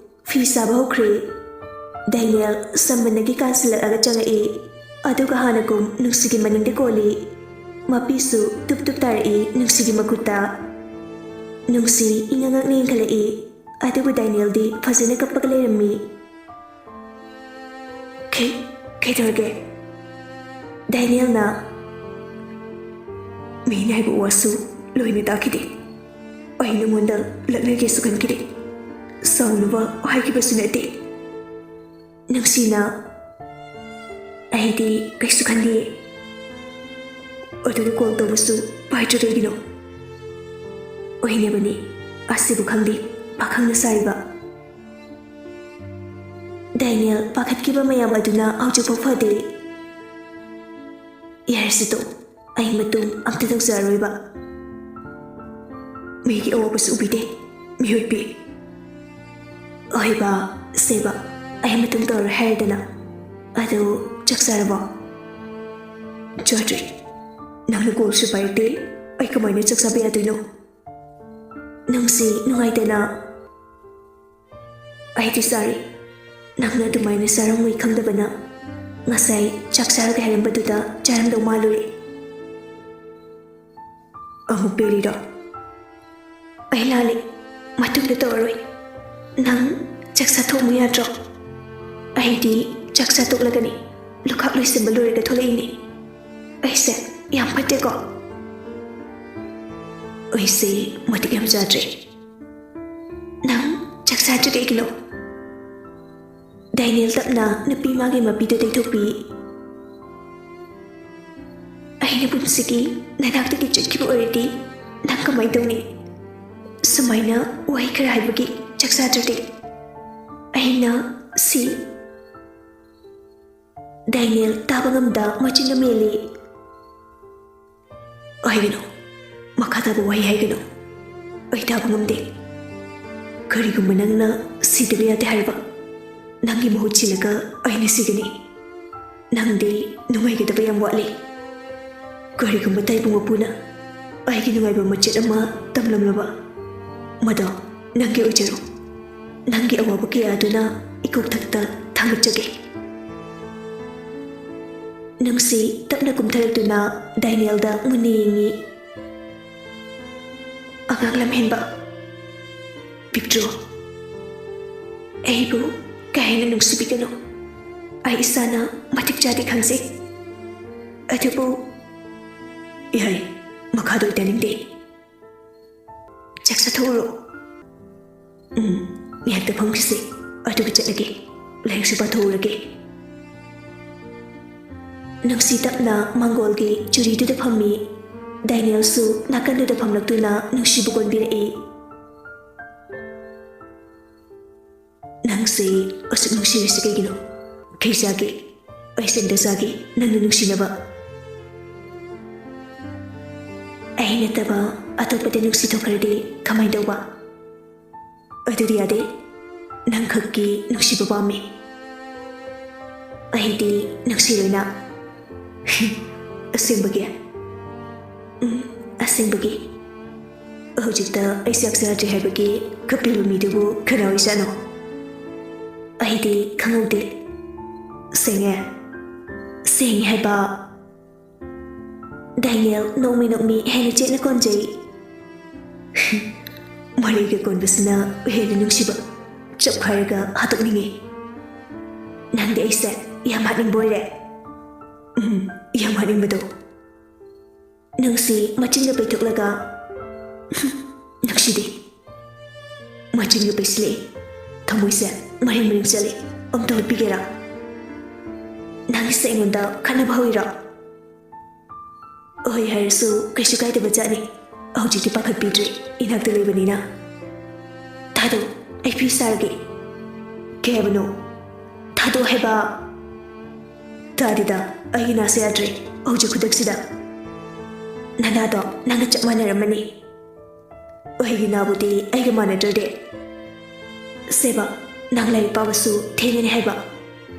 ꯐꯤ ꯁꯥꯕ ꯍꯧꯈ꯭ꯔꯦ꯫ ꯗꯦꯅꯤꯌꯦꯜ ꯁꯝꯕꯟꯗꯒꯤ ꯀꯥꯟꯁꯤꯜꯂꯛꯂꯒ ꯆꯪꯉꯛꯏ꯫ ꯑꯗꯨꯒ ꯍꯥꯟꯅꯒꯨꯝ ꯅꯨꯡꯁꯤꯒꯤ ꯃꯅꯤꯡꯗ ꯀꯣꯜꯂꯤ꯫ ꯃꯄꯤꯁꯨ ꯇꯨꯞ ꯇꯨꯞ ꯇꯥꯔꯛꯏ ꯅꯨꯡꯁꯤꯒꯤ ꯃꯈꯨꯠꯇ꯫ ꯅꯨꯡꯁꯤ ꯏꯉꯛ ꯉꯛꯅ ꯌꯦꯡꯈꯠꯂꯛꯏ꯫ ꯑꯗꯨꯕꯨ ꯗꯥꯏꯅꯦꯜꯗꯤ ꯐꯖꯅ ꯀꯞꯄꯒ ꯂꯩꯔꯝꯃꯤ꯫ "ꯀꯩ, ꯀꯩꯗꯧꯔꯒꯦ?" ꯗꯥꯏꯅꯦꯜꯅ, "ꯃꯤꯅ ꯍꯥꯏꯕ ꯋꯥꯁꯨ ꯂꯣꯏꯅ ꯇꯥꯈꯤꯗꯦ꯫ ꯑꯩ ꯅꯉꯣꯟꯗ ꯂꯛꯅꯒꯦꯁꯨ ꯈꯟꯈꯤꯗꯦ꯫ ꯁꯥꯎꯅꯕ ꯍꯥꯏꯈꯤꯕꯁꯨ ꯅꯠꯇꯦ꯫ ꯅꯨꯡꯁꯤꯅ, ꯑꯩꯗꯤ ꯀꯩꯁꯨ ꯈꯟꯗꯤꯌꯦ꯫ ꯑꯗꯨꯒ ꯀꯣꯜ ꯇꯧꯕꯁꯨ ꯄꯥꯏꯗ꯭ꯔꯤ ꯀꯩꯒꯤꯅꯣ?" ꯑꯣꯏꯅꯕꯅꯤ, ꯑꯁꯤꯕꯨ ꯈꯪꯗꯦ, ꯄꯥꯈꯪꯅ ꯁꯥꯔꯤꯕ꯫ ꯗꯥꯏꯅꯦꯜ ꯄꯥꯈꯠꯈꯤꯕ ꯃꯌꯥꯝ ꯑꯗꯨꯅ ꯍꯧꯖꯤꯛꯐꯥꯎ ꯐꯗꯦ꯫ "ꯌꯥꯔꯦꯁꯦ ꯇꯣꯛ, ꯑꯩ ꯃꯇꯨꯡ ꯑꯝꯇ ꯇꯧꯖꯔꯔꯣꯏꯕ꯫ ꯃꯤꯒꯤ ꯑꯋꯥꯕꯁꯨ ꯎꯕꯤꯗꯦ, ꯃꯤꯑꯣꯏꯕꯤ꯫ ꯑꯣꯏꯕ, ꯁꯦꯕ, ꯑꯩ ꯃꯇꯨꯡ ꯇꯧꯔꯔꯣꯏ ꯍꯥꯏꯔꯦꯗꯅ꯫ ꯑꯗꯨ ꯆꯥꯛ ꯆꯥꯔꯕꯣ?" "ꯆꯥꯗ꯭ꯔꯤ꯫ ꯅꯪꯅ ꯀꯣꯜꯁꯨ ꯄꯥꯏꯔꯛꯇꯦ, ꯑꯩ ꯀꯃꯥꯏꯅ ꯆꯥꯛ ꯆꯥꯕ ꯌꯥꯗꯣꯏꯅꯣ? ꯅꯪꯁꯤ ꯅꯨꯡꯉꯥꯏꯇꯅ?" "ꯑꯩꯗꯤ ꯆꯥꯔꯤ꯫ ꯅꯪꯅ ꯑꯗꯨꯃꯥꯏꯅ ꯆꯥꯔꯝꯃꯣꯏ ꯈꯪꯗꯕꯅ ꯉꯁꯥꯏ ꯆꯥꯛ ꯆꯥꯔꯒꯦ ꯍꯥꯏꯔꯝꯕꯗꯨꯗ ꯆꯥꯔꯝꯗꯧ ꯃꯥꯜꯂꯨꯔꯦ꯫" "ꯑꯃꯨꯛ ꯄꯦꯔꯤꯔꯣ?" "ꯑꯩ ꯂꯥꯜꯂꯦ, ꯃꯇꯨꯡꯗ ꯇꯧꯔꯔꯣꯏ꯫ ꯅꯪ ꯆꯥꯛ ꯆꯥꯊꯣꯛꯑꯝꯃꯨ ꯌꯥꯗ꯭ꯔꯣ? ꯑꯩꯗꯤ ꯆꯥꯛ ꯆꯥꯊꯣꯛꯂꯒꯅꯤ ꯂꯨꯈꯥꯛ ꯂꯣꯏꯁꯤꯟꯕ ꯂꯣꯏꯔꯒ ꯊꯣꯛꯂꯛꯏꯅꯦ꯫ ꯑꯩꯁꯦ ꯌꯥꯝ ꯐꯠꯇꯦꯀꯣ?" "ꯑꯩꯁꯦ ꯃꯇꯤꯛ ꯌꯥꯝ ꯆꯥꯗ꯭ꯔꯦ꯫ ꯅꯪ ꯆꯥꯛ ꯆꯥꯗ꯭ꯔꯤ ꯀꯩꯒꯤꯅꯣ?" ꯗꯥꯏꯅꯦꯜ ꯇꯞꯅ ꯅꯨꯄꯤ ꯃꯥꯒꯤ ꯃꯄꯤꯗꯨ ꯇꯩꯊꯣꯛꯄꯤ꯫ "ꯑꯩꯅ ꯄꯨꯟꯁꯤꯒꯤ ꯅꯅꯥꯛꯇꯒꯤ ꯆꯠꯈꯤꯕ ꯑꯣꯏꯔꯗꯤ ꯅꯪ ꯀꯃꯥꯏꯅ ꯇꯧꯅꯤ? ꯁꯨꯃꯥꯏꯅ ꯋꯥꯍꯩ ꯈꯔ ꯍꯥꯏꯕꯒꯤ ꯆꯥꯛ ꯆꯥꯗ꯭ꯔꯗꯤ ꯑꯩꯅ ꯁꯤ꯫" ꯗꯥꯏꯅꯦꯜ ꯇꯥꯕ ꯉꯝꯗ ꯃꯆꯤꯟꯗꯨ ꯃꯦꯜꯂꯤ꯫ "ꯍꯥꯏꯒꯅꯨ, ꯃꯈꯥ ꯇꯥꯕ ꯋꯥꯍꯩ ꯍꯥꯏꯒꯅꯨ꯫ ꯑꯩ ꯇꯥꯕ ꯉꯝꯗꯦ꯫ ꯀꯔꯤꯒꯨꯝꯕ ꯅꯪꯅ ꯁꯤꯗꯕ ꯌꯥꯗꯦ ꯍꯥꯏꯔꯕ, ꯅꯪꯒꯤ ꯃꯍꯨꯠ ꯁꯤꯜꯂꯒ ꯑꯩꯅ ꯁꯤꯒꯅꯤ꯫ ꯅꯪꯗꯤ ꯅꯨꯡꯉꯥꯏꯒꯗꯕ ꯌꯥꯝ ꯋꯥꯠꯂꯤ꯫ ꯀꯔꯤꯒꯨꯝꯕ ꯇꯥꯏꯕꯪ ꯃꯄꯨꯅ ꯑꯩꯒꯤ ꯅꯨꯡꯉꯥꯏꯕ ꯃꯆꯦꯠ ꯑꯃ ꯇꯝꯂꯝꯂꯕ, ꯃꯗꯣ ꯅꯪꯒꯤ ꯑꯣꯏꯖꯔꯣ꯫ ꯅꯪꯒꯤ ꯑꯋꯥꯕ ꯀꯌꯥ ꯑꯗꯨꯅ ꯏꯀꯣꯛꯊꯛꯇ ꯊꯥꯡꯒꯠꯆꯒꯦ꯫" ꯅꯨꯡꯁꯤ ꯇꯞꯅ ꯀꯨꯝꯊꯔꯛꯇꯨꯅ ꯗꯥꯏꯅꯦꯜꯗ ꯃꯨꯟꯅ ꯌꯦꯡꯉꯤ꯫ "ꯑꯉꯥꯡ ꯂꯝꯍꯦꯟꯕ, ꯄꯤꯛꯇ꯭ꯔꯨ, ꯑꯩꯕꯨ ꯀꯥ ꯍꯦꯟꯅ ꯅꯨꯡꯁꯤꯕꯤꯒꯅꯨ꯫ ꯑꯩ ꯏꯁꯥꯅ ꯃꯇꯤꯛ ꯆꯥꯗꯦ ꯈꯪꯖꯩ꯫ ꯑꯗꯨꯕꯨ ꯌꯥꯏ, ꯃꯈꯥꯗꯣ ꯑꯩ ꯇꯥꯅꯤꯡꯗꯦ꯫ ꯆꯥꯛ ꯆꯥꯊꯣꯛꯎꯔꯣ꯫ ꯎꯝ, ꯉꯥꯏꯍꯥꯛꯇ ꯐꯝꯈꯤꯁꯦ, ꯑꯗꯨꯒ ꯆꯠꯂꯒꯦ꯫ ꯂꯥꯏꯔꯤꯛꯁꯨ ꯄꯥꯊꯣꯛꯎꯔꯒꯦ꯫ ꯅꯨꯡꯁꯤ ꯇꯞꯅ ꯃꯥꯡꯒꯣꯜꯒꯤ ꯆꯨꯔꯤꯗꯨꯗ ꯐꯝꯃꯤ꯫ ꯗꯥꯏꯅꯦꯜꯁꯨ ꯅꯥꯀꯟꯗꯨꯗ ꯐꯝꯂꯛꯇꯨꯅ ꯅꯨꯡꯁꯤꯕ ꯀꯣꯟꯕꯤꯔꯛꯏ꯫ "ꯅꯪꯁꯦ ꯑꯁꯨꯛ ꯅꯨꯡꯁꯤꯔꯤꯁꯤ ꯀꯩꯒꯤꯅꯣ? ꯀꯩ ꯆꯥꯒꯦ? ꯑꯩ ꯁꯦꯡꯗ ꯆꯥꯒꯦ, ꯅꯪꯅ ꯅꯨꯡꯁꯤꯅꯕ꯫ ꯑꯩ ꯅꯠꯇꯕ ꯑꯇꯣꯞꯄꯗ ꯅꯨꯡꯁꯤꯊꯣꯛꯈ꯭ꯔꯗꯤ ꯀꯃꯥꯏꯅ ꯇꯧꯕ?" "ꯑꯗꯨꯗꯤ ꯌꯥꯗꯦ꯫ ꯅꯪ ꯈꯛꯀꯤ ꯅꯨꯡꯁꯤꯕ ꯄꯥꯝꯃꯤ꯫ ꯑꯩꯗꯤ ꯅꯨꯡꯁꯤꯔꯣꯏꯅ꯫" "ꯑꯁꯦꯡꯕꯒꯤ?" "ꯎꯝ, ꯑꯁꯦꯡꯕꯒꯤ꯫ ꯍꯧꯖꯤꯛꯇ ꯑꯩ ꯆꯥꯛ ꯆꯥꯗ꯭ꯔꯤ ꯍꯥꯏꯕꯒꯤ ꯀꯞꯄꯤꯕ ꯃꯤꯗꯨꯕꯨ ꯀꯅꯥ ꯑꯣꯏꯖꯥꯠꯅꯣ?" "ꯑꯩꯗꯤ ꯈꯪꯍꯧꯗꯦ꯫" "ꯁꯦꯡꯉꯦ?" "ꯁꯦꯡꯉꯦ ꯍꯥꯏꯕ꯫" ꯗꯥꯏꯅꯦꯜ ꯅꯣꯡꯃꯩ ꯅꯣꯡꯃꯤ ꯍꯦꯟꯅ ꯆꯦꯠꯅ ꯀꯣꯟꯖꯩ꯫ "ꯃꯔꯩꯒ ꯀꯣꯟꯕꯁꯤꯅ ꯍꯦꯟꯅ ꯅꯨꯡꯁꯤꯕ꯫ ꯆꯞꯈꯥꯏꯔꯒ ꯍꯥꯠꯇꯣꯛꯅꯤꯡꯉꯤ꯫ ꯅꯪꯗꯤ ꯑꯩꯁꯦ ꯌꯥꯝ ꯍꯥꯠꯅꯤꯡꯕ ꯑꯣꯏꯔꯦ꯫" "ꯎꯝ, ꯌꯥꯝ ꯍꯥꯠꯅꯤꯡꯕꯗꯣ꯫" ꯅꯨꯡꯁꯤ ꯃꯆꯤꯟꯒ ꯄꯩꯊꯣꯛꯂꯒ, "ꯅꯨꯡꯁꯤꯗꯦ꯫" ꯃꯆꯤꯟꯒ ꯄꯩꯁꯤꯜꯂꯛꯏ꯫ ꯊꯃꯣꯏꯁꯦ ꯃꯔꯦꯡ ꯃꯔꯦꯡ ꯆꯠꯂꯤ꯫ "ꯑꯝꯇ ꯍꯨꯠꯄꯤꯒꯦꯔꯥ?" "ꯅꯪꯒꯤꯁꯦ ꯑꯩꯉꯣꯟꯗ ꯈꯠꯅꯕ ꯍꯧꯔꯤꯔꯣ?" "ꯍꯣꯏ ꯍꯥꯏꯔꯁꯨ ꯀꯩꯁꯨ ꯀꯥꯏꯗꯕ ꯖꯥꯠꯅꯤ꯫ ꯍꯧꯖꯤꯛꯇꯤ ꯄꯥꯈꯠꯄꯤꯗ꯭ꯔꯦ, ꯏꯅꯥꯛꯇ ꯂꯩꯕꯅꯤꯅ꯫ ꯊꯥꯗꯣꯛ, ꯑꯩ ꯐꯤ ꯁꯥꯔꯒꯦ꯫" "ꯀꯩ ꯍꯥꯏꯕꯅꯣ?" "ꯊꯥꯗꯣꯛ ꯍꯥꯏꯕ꯫" "ꯇꯥꯗꯦꯗ, ꯑꯩꯒꯤ ꯅꯥꯁꯦ ꯌꯥꯗ꯭ꯔꯦ ꯍꯧꯖꯤꯛ ꯈꯨꯗꯛꯁꯤꯗ꯫" "ꯅꯅꯥꯗꯣ ꯅꯪꯒ ꯆꯞ ꯃꯥꯟꯅꯔꯝꯃꯅꯤ꯫" "ꯑꯩꯒꯤ ꯅꯥꯕꯨꯗꯤ ꯑꯩꯒ ꯃꯥꯟꯅꯗ꯭ꯔꯗꯤ?" "ꯁꯦꯕ, ꯅꯪ ꯂꯥꯏꯔꯤꯛ ꯄꯥꯕꯁꯨ ꯊꯦꯡꯉꯅꯤ ꯍꯥꯏꯕ꯫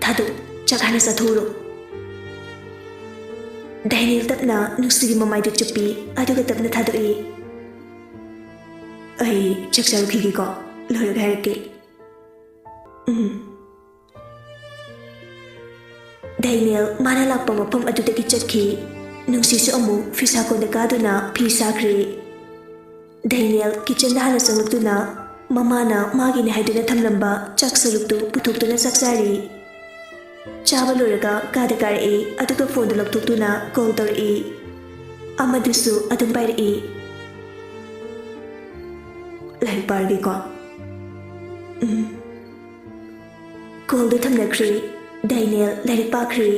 ꯊꯥꯗꯣꯛ, ꯆꯥꯛ ꯍꯥꯟꯅ ꯆꯥꯊꯣꯛꯎꯔꯣ꯫" ꯗꯥꯏꯅꯦꯜ ꯇꯞꯅ ꯅꯨꯡꯁꯤꯒꯤ ꯃꯃꯥꯏꯗꯨ ꯆꯨꯞꯄꯤ, ꯑꯗꯨꯒ ꯇꯞꯅ ꯊꯥꯗꯣꯛꯏ꯫ "ꯑꯩ ꯆꯥꯛ ꯆꯥꯔꯨꯈꯤꯒꯦꯀꯣ, ꯂꯣꯏꯔꯒ ꯍꯥꯏꯔꯛꯀꯦ꯫" "ꯎꯝ꯫" ꯗꯥꯏꯅꯦꯜ ꯃꯥꯅ ꯂꯥꯛꯄ ꯃꯐꯝ ꯑꯗꯨꯗꯒꯤ ꯆꯠꯈꯤ꯫ ꯅꯨꯡꯁꯤꯁꯨ ꯑꯃꯨꯛ ꯐꯤꯁꯥꯀꯣꯟꯗ ꯀꯥꯗꯨꯅ ꯐꯤ ꯁꯥꯈ꯭ꯔꯦ꯫ ꯗꯥꯏꯅꯦꯜ ꯀꯤꯆꯟꯗ ꯍꯥꯟꯅ ꯆꯪꯂꯛꯇꯨꯅ ꯃꯃꯥꯅ ꯃꯥꯒꯤꯅꯤ ꯍꯥꯏꯗꯨꯅ ꯊꯝꯂꯝꯕ ꯆꯥꯛ ꯁꯔꯨꯛꯇꯨ ꯄꯨꯊꯣꯛꯇꯨꯅ ꯆꯥꯛ ꯆꯥꯔꯤ꯫ ꯆꯥꯕ ꯂꯣꯏꯔꯒ ꯀꯥꯗ ꯀꯥꯔꯛꯏ, ꯑꯗꯨꯒ ꯐꯣꯟꯗꯨ ꯂꯧꯊꯣꯛꯇꯨꯅ ꯀꯣꯜ ꯇꯧꯔꯛꯏ꯫ ꯑꯃꯗꯨꯁꯨ ꯑꯗꯨꯝ ꯄꯥꯏꯔꯛꯏ꯫ "ꯂꯥꯏꯔꯤꯛ ꯄꯥꯔꯒꯦꯀꯣ?" "ꯎꯝ꯫" ꯀꯣꯜꯗꯨ ꯊꯝꯅꯈ꯭ꯔꯦ꯫ ꯗꯥꯏꯅꯦꯜ ꯂꯥꯏꯔꯤꯛ ꯄꯥꯈ꯭ꯔꯦ꯫